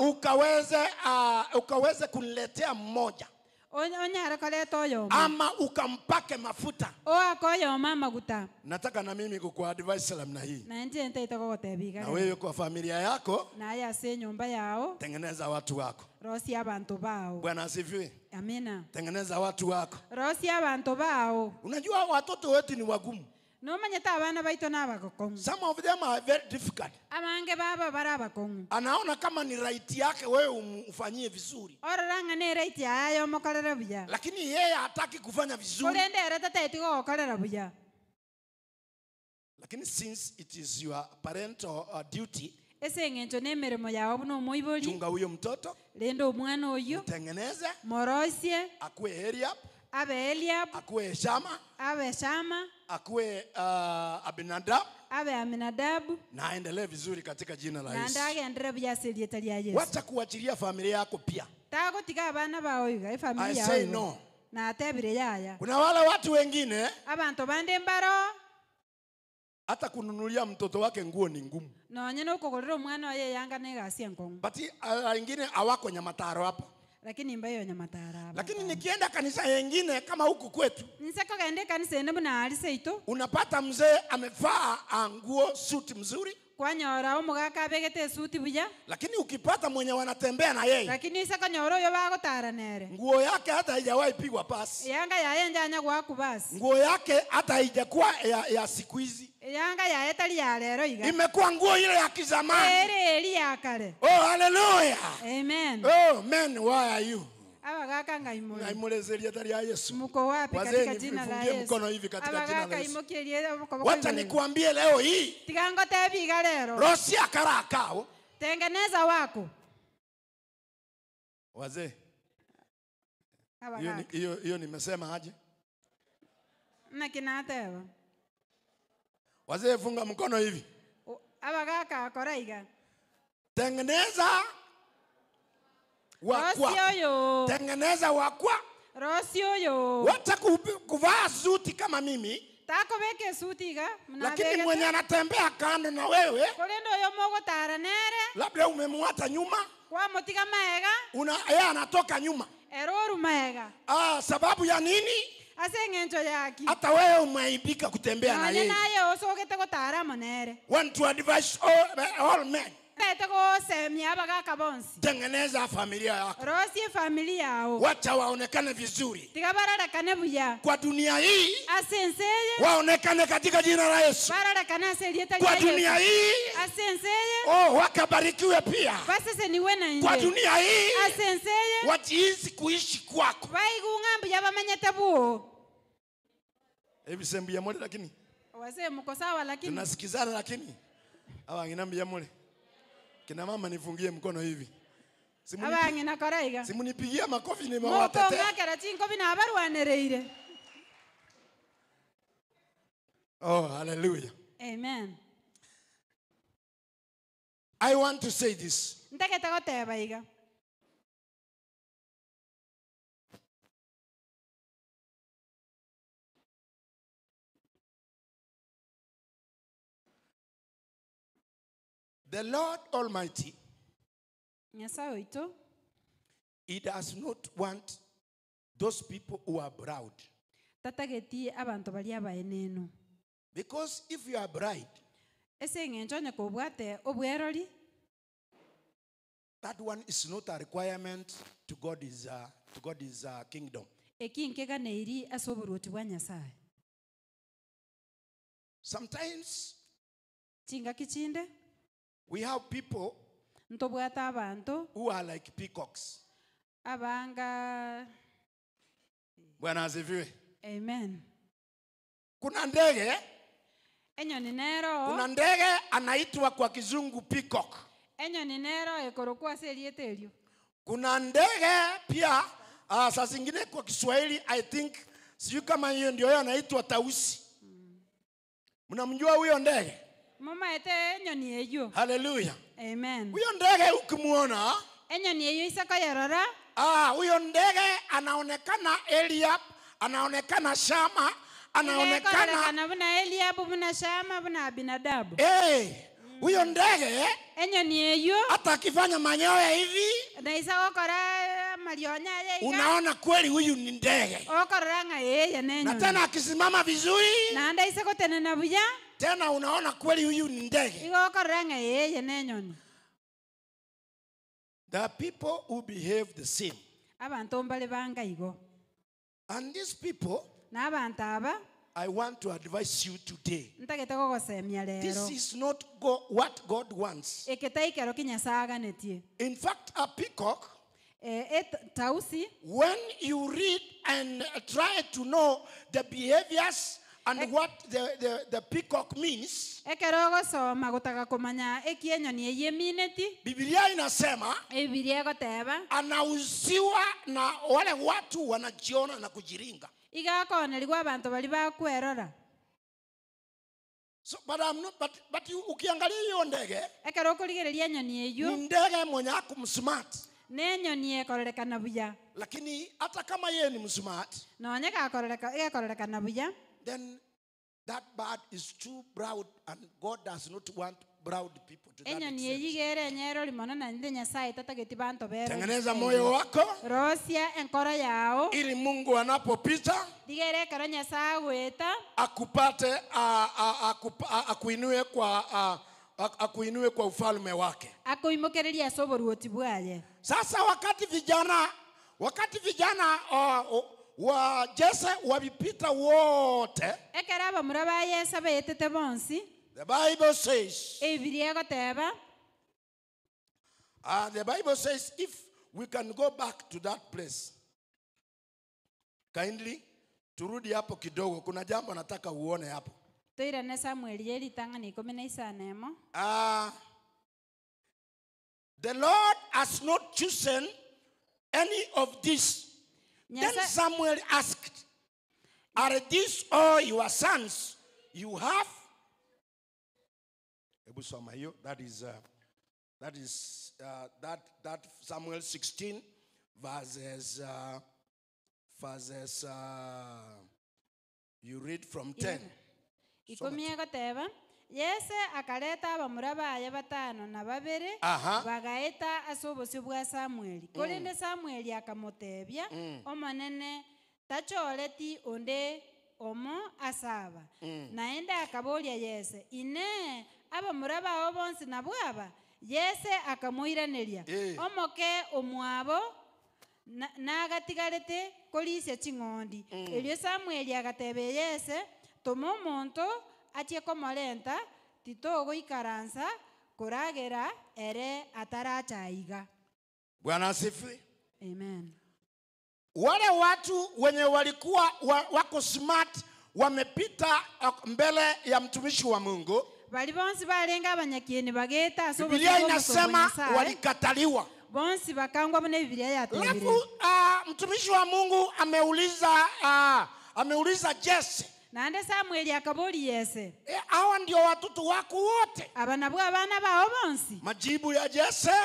ukaweze kuniletea mmoja, onyare koreta oyomo, ama ukampake mafuta, oaka oyomo amaguta. Nataka na mimi kukuadvise namna hii, na nje ntaita gogotebiga, na wewe kwa familia yako, na aya ase nyumba yao, tengeneza watu wako. Rosia abantu bao. Bwana asifiwe. Amina. Tengeneza watu wako. Rosia abantu bao. Unajua watoto wetu ni wagumu. No manyeta abana baito n'abagokongu. Some of them are very difficult. Abange baba barabakongu. Anaona kama ni right yake wewe umfanyie vizuri. Ororanga ne right yayo mokorere buya. Lakini yeye hataki kufanya vizuri. Korende ere tataiti gokorera buya. Lakini since it is your parental duty, ese ng'encho n'emirimo yawe buno omoibori, chunga huyo mtoto, rende omwana oyo, mtengeneze, morosie, akuwe Eliab, abe Eliab, akuwe Shama, abe Shama, akuwe Abinadab, abe Aminadabu, na aendelee vizuri katika jina la Yesu. Na ndagendere buya serieta lya Yesu. Wacha kuachilia familia yako pia. Tagotiga abana bao iga familia I yao. say no. Na atebire yaya. Kuna wale watu wengine, abantu bande mbaro, hata kununulia mtoto wake nguo ni ngumu. Nonye nokogorera omwana oye yanga negasi enkongu. But wengine hawako Nyamataro hapa. Lakini mbayo Nyamataro hapa. Lakini nikienda kanisa yengine kama huku kwetu, niseko gende kanisa ene buna alise ito, unapata mzee amevaa nguo suit mzuri, kwanyora omogaka abegete suti buya. Lakini ukipata mwenye wanatembea na yeye, lakini iseko nyoro yo bagotara nere, nguo yake hata haijawahi pigwa pasi, yanga yaye njanya gwaku basi, nguo yake hata haijakuwa ya siku hizi, yanga yaye tali ya lero iga, imekuwa nguo ile ya kizamani, ere eri ya kare. Oh, hallelujah. Amen. Oh men, why are you? Abagaka ngaimole ngaimulezeria tali ya Yesu. Mko wapi katika jina la Yesu? Mkono hivi katika jina la Yesu. Abagaka Wacha nikuambie leo hii, tigango tebiga lero, rosia karakao, tengeneza wako. Wazee, hiyo nimesema aje? Na kinateba. Wazee, funga mkono hivi. Abagaka koraiga. Tengeneza wakwa. Tengeneza wakwa. Rosio yo. Wacha kuvaa suti kama mimi. Tako beke suti iga. Lakini mwenye anatembea kando na wewe, kolendo yo mogo taranere, labda umemwata nyuma, kwa motiga maega, yeye anatoka nyuma, eroru maega. Sababu ya nini? Ase ng'encho yaki. Hata wewe umeaibika kutembea na yeye. Naye osogete gotara monere. Want to advise all men. Tengeneza familia yako. Rosie familia yao. Wacha waonekane vizuri. Tigabarakane buya. Kwa dunia hii. Asenseye. Waonekane katika jina la Yesu. Bararakane aselieta Kwa dunia hii. Asenseye. Oh, wakabarikiwe pia. Baseseniwe na nje. Kwa dunia hii. Asenseye. Wajiinsi kuishi kwako. Baigunga mbuya bamanyete buo. Hivi sembu ya mole lakini. Wazee mko sawa lakini. Tunasikizana lakini. Hawa nginambia mole. Kina mama nifungie mkono hivi. Simunipigia makofi nimewatetea. Moko ngakera chinkobi na abarwanereire. Oh, hallelujah. Amen. I want to say this. Ntaketa goteba iga. The Lord Almighty, He does not want those people who are proud. Because if you are bride, that one is not a requirement to God's kingdom. Sometimes we have people who are like peacocks. Bwana asifiwe. Amen. Kuna ndege. Enyoni nero. Kuna ndege anaitwa kwa kizungu peacock. Enyoni nero ekorokwa selietelio. Kuna ndege pia saa zingine kwa Kiswahili I think sijui kama hiyo ndio yeye anaitwa tausi. Mnamjua huyo ndege? Mama ete enyoni eyo. Hallelujah. Amen. Huyo ndege ukimuona, enyoni eyo isaka yarora, Huyo ndege anaonekana Eliab, anaonekana Shama, anaonekana buna Eliab, buna Shama, buna Abinadabu. Huyo ndege enyoni eyo hata akifanya manyoya hivi naisa gokora marionya yeiga, unaona kweli huyu ni ndege. Okorora yeye Na nenyo. tena akisimama vizuri na ndaise gotenena buya, tena unaona kweli huyu ni ndege. Igo okorora yeye nenyoni. There are people who behave the same. Abantu mbali banga igo. And these people, na abantu aba, I want to advise you today. Ntagete gogosemia This rero. is not what God wants. Eketaikero kinyasaganetie. In fact, a peacock, Tausi, when you read and try to know the behaviors and what the peacock means, ekero gosoma gutaka kumanya ekienyoni eyemineti, Biblia inasema Biblia egoteba anauziwa na wale watu wanajiona na kujiringa. Igakonerigwa abantu bali bakwerora. So, but I'm not, but you, ukiangalia hiyo ndege, ekero okorigereria nyoni eyo, ni ndege mwenye akumsmart. Nenyoni ekororekana buya. Lakini hata kama yeye ni msmart, nonye gakororekana buya, then that bird is too proud, and God does not want proud people to that Enyoni extent. eyigere enyero limono na nde Nyasaye tatageti banto bero. Tengeneza moyo wako rosia enkoro yao, ili Mungu anapopita digere ekero Nyasaye agweta akupate, akuinue kwa, akuinue kwa ufalme wake. Akuimokereria ase oboruoti bwaye. Sasa wakati vijana wa Jesse walipita wote, ekero abamura ba Yese baetete bonsi, the Bible says, Biblia egoteba, the Bible says, if we can go back to that place kindly, turudi hapo kidogo, kuna jambo nataka uone hapo. Toirane Samuel yeritang'ani 15. The Lord has not chosen any of these. Then Samuel asked, are these all your sons you have? That is Samuel 16 verses you read from 10. Ikumi egoteba Yese akaleta abamura baye batano na babere, bagaeta ase obosio bwa Samueli. Korende Samueli akamotebia, omonene tachoreti onde omo asaba. Naende akaboria Yese, ine abamura bao bonsi nabwo aba? Yese akamoiraneria, omoke omwabo nagatigarete korisia ching'ondi. Erio Samueli agatebia Yese, toma omonto achie komorenta, titogoikaransa koragera ere atarachaiga. Bwana asifiwe. Amen. Wale watu wenye walikuwa wako smart wamepita mbele ya mtumishi wa Mungu. Bali bonsi balenga abanyakieni bageta ase Biblia inasema walikataliwa. Bonsi bakangwa bune Biblia yatebire. Alafu mtumishi wa Mungu ameuliza Jesse. Naende Samueli akabori Yese, hawa ndio watoto wako wote? Aba nabwo abana bao bonsi. Majibu ya Jesse,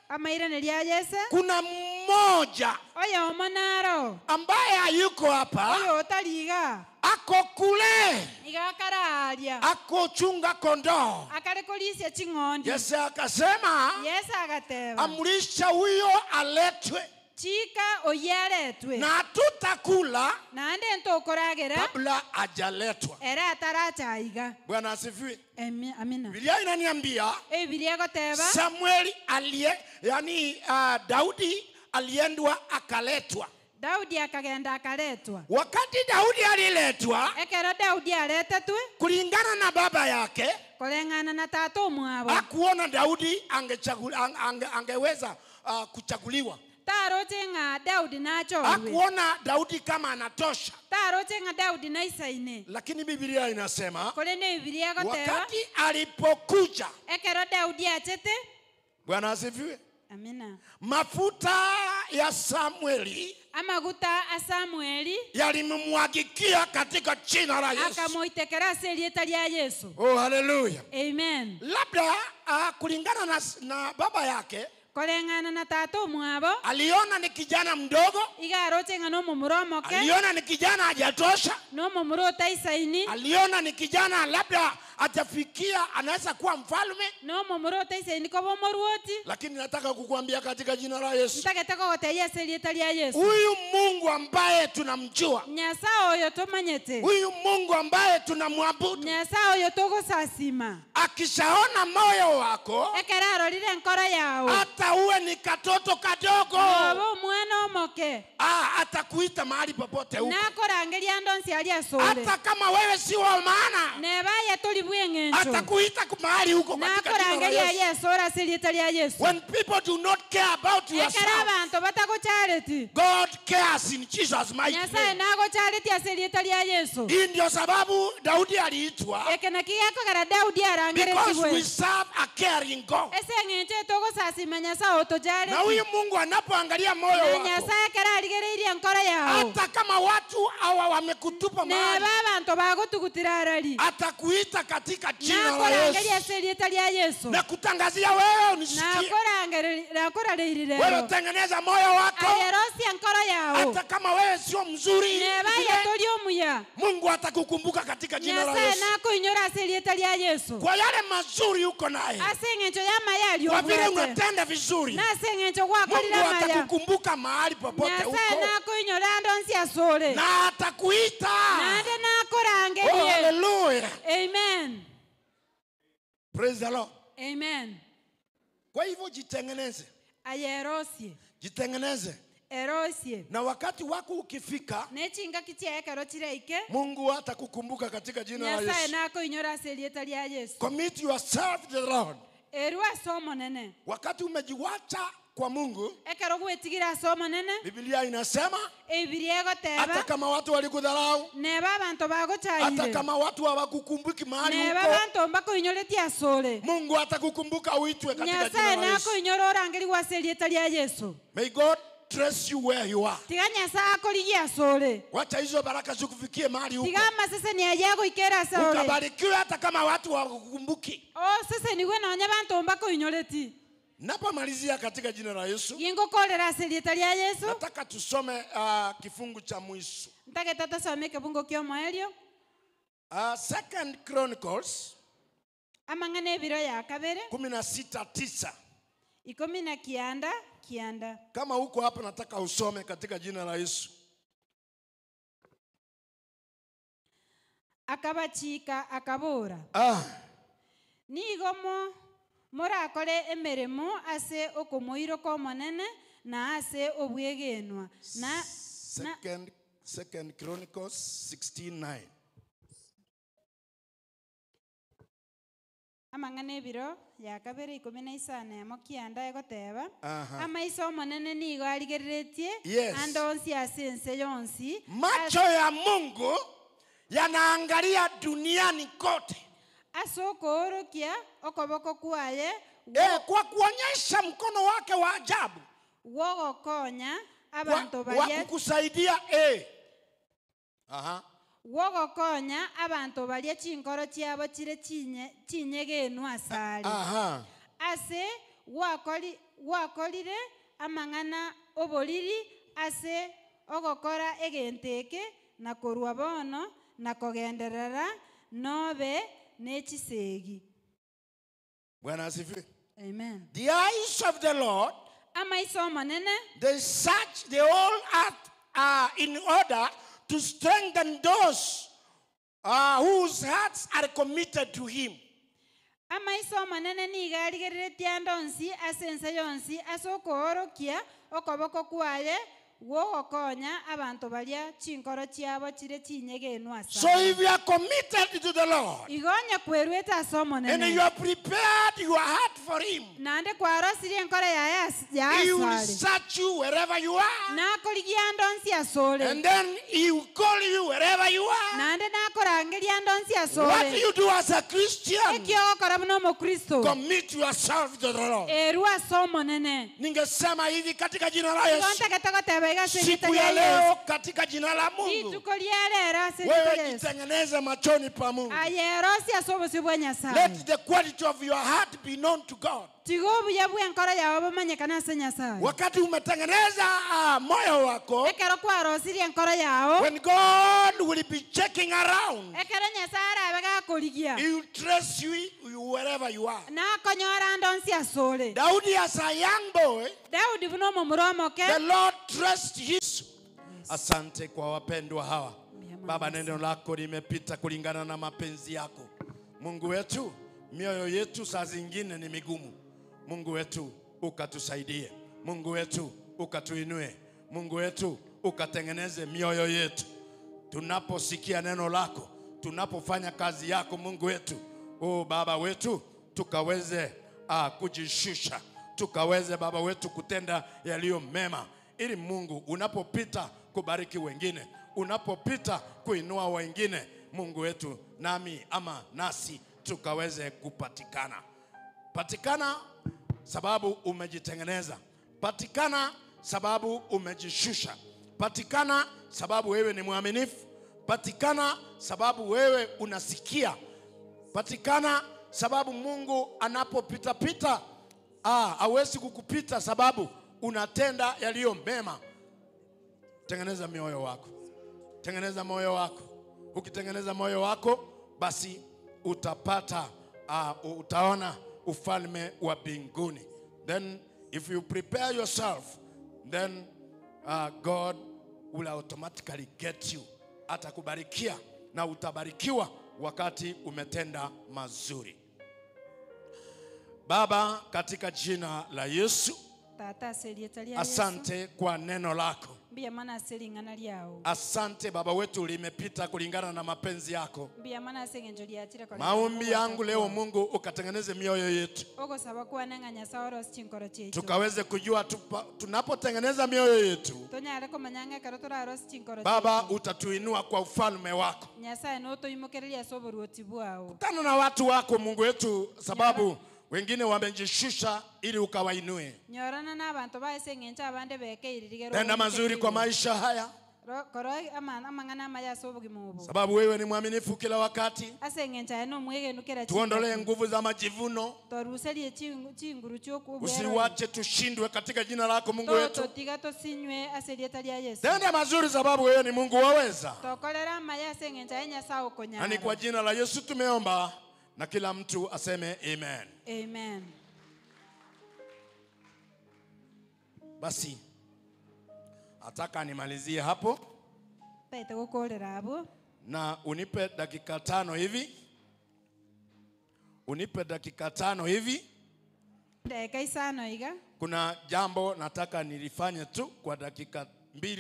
amairaneria Yese, kuna mmoja oyo omonaro ambaye hayuko hapa, oyo otariga, ako kule, igakararia, ako chunga kondoo, akare kolisia ching'ondi. Yese akasema, Yese agateba, amrisha huyo aletwe, chika oyeretwe, na tutakula naende ntokoragera kabla hajaletwa. Era atarachaiga. Bwana asifiwe. Amina. Biblia inaniambia, Biblia egoteba, Samueli Daudi aliendwa akaletwa. Daudi akagenda akaletwa. Wakati Daudi aliletwa, ekero Daudi aletetwe kulingana na baba yake, kulingana na tata omwabo, hakuona Daudi angeweza kuchaguliwa. Taroche nga Daudi nachorwe. Hakuona Daudi kama anatosha. Taroche nga Daudi naisaine. Lakini Biblia inasema, kolene Biblia egoteba, wakati alipokuja, ekero Daudi achete, Bwana asifiwe. Amina. Mafuta ya Samueli, amaguta a Samueli yalimwagikia katika jina la Yesu. Akamoitekera ase erieta ria Yesu. Oh, hallelujah. Amen. Labda kulingana na baba yake, Koreng'ana na tata omwabo. Aliona ni kijana mdogo. Iga aroche ng'a nomomura omoke. Aliona ni kijana hajatosha. Nomomura otaisaini. Aliona ni kijana labda atafikia anaweza kuwa mfalme. Nomomura otaisaini koba omorwoti. Lakini nataka kukuambia katika jina la Yesu. Ntagete kogoteia ase erieta ria Yesu. Huyu Mungu ambaye tunamjua. Nyasaye oyo tomanyete. Huyu Mungu ambaye tunamwabudu. Nyasaye oyo togosasima. Akishaona moyo wako, ekero arorire nkoro yao, hata uwe ni katoto kadogo, noba omwana omoke, atakuita mahali popote huko. Nakorangeria ndonsi aria asore. Hata kama wewe si wa maana, nebaye toli bweng'encho, atakuita mahali huko katika jina la nakorangeria aria Yesu. asore ase erieta ria Yesu. When people do not care about Ekero yourself, abanto batagochareti, God cares in Jesus' mighty Nyasaye name. nagochareti ase erieta ria Yesu. Hii ndio sababu Daudi aliitwa, Eke naki gekogera Daudi because we arangeretiwe. serve a caring God. Ase eng'encho etogosasima Nyasaye otojareti. Na huyu Mungu anapoangalia moyo Na wako, Nyasaye ekero arigereirie nkoro yao, hata kama watu hawa wamekutupa mahali, neba abanto bagotugutira arari, atakuita katika jina la nakorangeria Yesu. ase erieta ria Yesu. Na kutangazia wewe unisikie. Nakorareirire Wewe tengeneza moyo wako, ayerosia nkoro yao, hata kama wewe sio mzuri neba vile, ye tori omuya, Mungu atakukumbuka katika jina la Nyasaye Yesu. nakoinyora ase erieta ria Yesu. Kwa yale mazuri uko naye, Ase eng'encho y'amaya aria kwa vile obwate, unatenda vizuri, na ase eng'encho gwakorire Mungu amaya, atakukumbuka mahali popote Nyasaye uko, nakoinyora ando nsi asore, na atakuita. naende Oh, nakorangerie. hallelujah. Amen. Praise the Lord. Amen. Kwa hivyo jitengeneze, Ayerosie, jitengeneze, erosie, na wakati wako ukifika, nechinga kichia ekero chireike, Mungu atakukumbuka katika jina la Nyasaye Yesu. nakoinyora ase erieta ria Yesu. Commit yourself to the Lord. Erwa ase omonene. Wakati umejiwacha kwa Mungu, Ekero gwetigira ase omonene, Biblia inasema Ebibilia hata egoteba, kama watu walikudharau, neba abanto hata bagochaire, kama watu hawakukumbuki mahali neba uko, abanto mbakoinyoretie asore, Mungu atakukumbuka uitwe katika jina Nyasaye la Yesu. nakoinyora orangerigwe ase erieta ria Yesu. May God trace you where you are. Tiga Nyasaye akorigie asore, Wacha hizo baraka zikufikie mahali uko, tiga amaseseni aye agoikera asore, ukabarikiwe hata kama watu hawakukumbuki. oseseniwe nonya banto mbakoinyoreti. Napomalizia katika jina la Yesu, Gingokorera ase erieta ria Yesu, nataka tusome kifungu cha mwisho, ntagete tosome ekebungo kia omoerio, Second Chronicles amang'ana ebiro ya kabere 16:9. 19 9. Kama uko hapa nataka usome katika jina la Yesu. Akabachika akabora, nigo morakore emeremo ase okomoiroka omonene na ase obwegenwa na Second Chronicles 16:9. Amang'ana ebiro ya kabere 15 9 egoteba, amaiso omonene nigo arigereretie Yes. ando onsi ase ense yonsi. Macho ya Mungu yanaangalia duniani kote, ase okoorokia okoboko kwaye kwa kuonyesha mkono wake wa ajabu wogokonya abanto wa baria, kukusaidia. Wogokonya abanto baria chinkoro chiabo chire chinyegenwa asare. Ase gwakorire amang'ana oboriri ase ogokora egento eke, na korwa bono na kogenderera nobe nechisegi. Bwana asifiwe. Amen. The eyes of the Lord, Amaiso omonene, they search the whole earth in order to strengthen those whose hearts are committed to him. Amaiso omonene nigo arigereretie ando onsi ase ense yonsi ase okoorokia okoboko kwaye wogokonya abantu baria chinkoro chiabo chire chinyegenwa So if you are committed to the Lord igonya kwerwete ase omonene and you have prepared your heart for him, nande kwarosirie enkoro yaye he will asare search you wherever you are, nakorigia ando nsi asore and then he will call you wherever you are, nande nakorangeria What do you do as a Christian? Commit yourself to the Lord. Ningesema hivi katika jina la Yesu. Siku ya leo katika jina la Mungu. Wewe jitengeneze machoni pa Mungu. Let the quality of your heart be known to God. Wakati umetengeneza moyo wako, when God will be checking around, he will trace you wherever you are. Daudi as a young boy, the Lord traced his. Asante kwa wapendwa hawa. Baba, neno lako limepita kulingana na mapenzi yako. Mungu wetu, mioyo yetu saa zingine ni migumu. Mungu wetu ukatusaidie. Mungu wetu ukatuinue. Mungu wetu ukatengeneze mioyo yetu. Tunaposikia neno lako, tunapofanya kazi yako Mungu wetu, oh Baba wetu, tukaweze kujishusha, tukaweze Baba wetu kutenda yaliyo mema, ili Mungu unapopita kubariki wengine, unapopita kuinua wengine, Mungu wetu nami ama nasi tukaweze kupatikana. Patikana sababu umejitengeneza. Patikana sababu umejishusha. Patikana sababu wewe ni mwaminifu. Patikana sababu wewe unasikia. Patikana sababu Mungu anapopita pita, hawezi kukupita sababu unatenda yaliyo mema. Tengeneza mioyo wako. Tengeneza moyo wako. Ukitengeneza moyo wako, basi utapata, utaona ufalme wa mbinguni. Then if you prepare yourself, then God will automatically get you. Atakubarikia na utabarikiwa wakati umetenda mazuri. Baba, katika jina la Yesu, asante kwa neno lako. Asante Baba wetu, limepita kulingana na mapenzi yako. Maombi yangu leo Mungu ukatengeneze mioyo yetu, tukaweze kujua tunapotengeneza mioyo yetu, Baba utatuinua kwa ufalme wako. Kutana na watu wako Mungu wetu, sababu wengine wamejishusha ili ukawainue. Tenda mazuri kwa maisha haya, sababu wewe ni mwaminifu kila wakati. Tuondolee nguvu za majivuno. Usiwache tushindwe katika jina lako Mungu wetu. Tenda mazuri sababu wewe ni Mungu waweza. Na ni kwa jina la Yesu tumeomba, na kila mtu aseme amen. Amen. Basi nataka nimalizie hapo. Na unipe dakika 5 hivi. Unipe dakika 5 hivi. Dakika 5 iga. Kuna jambo nataka nilifanye tu kwa dakika 2.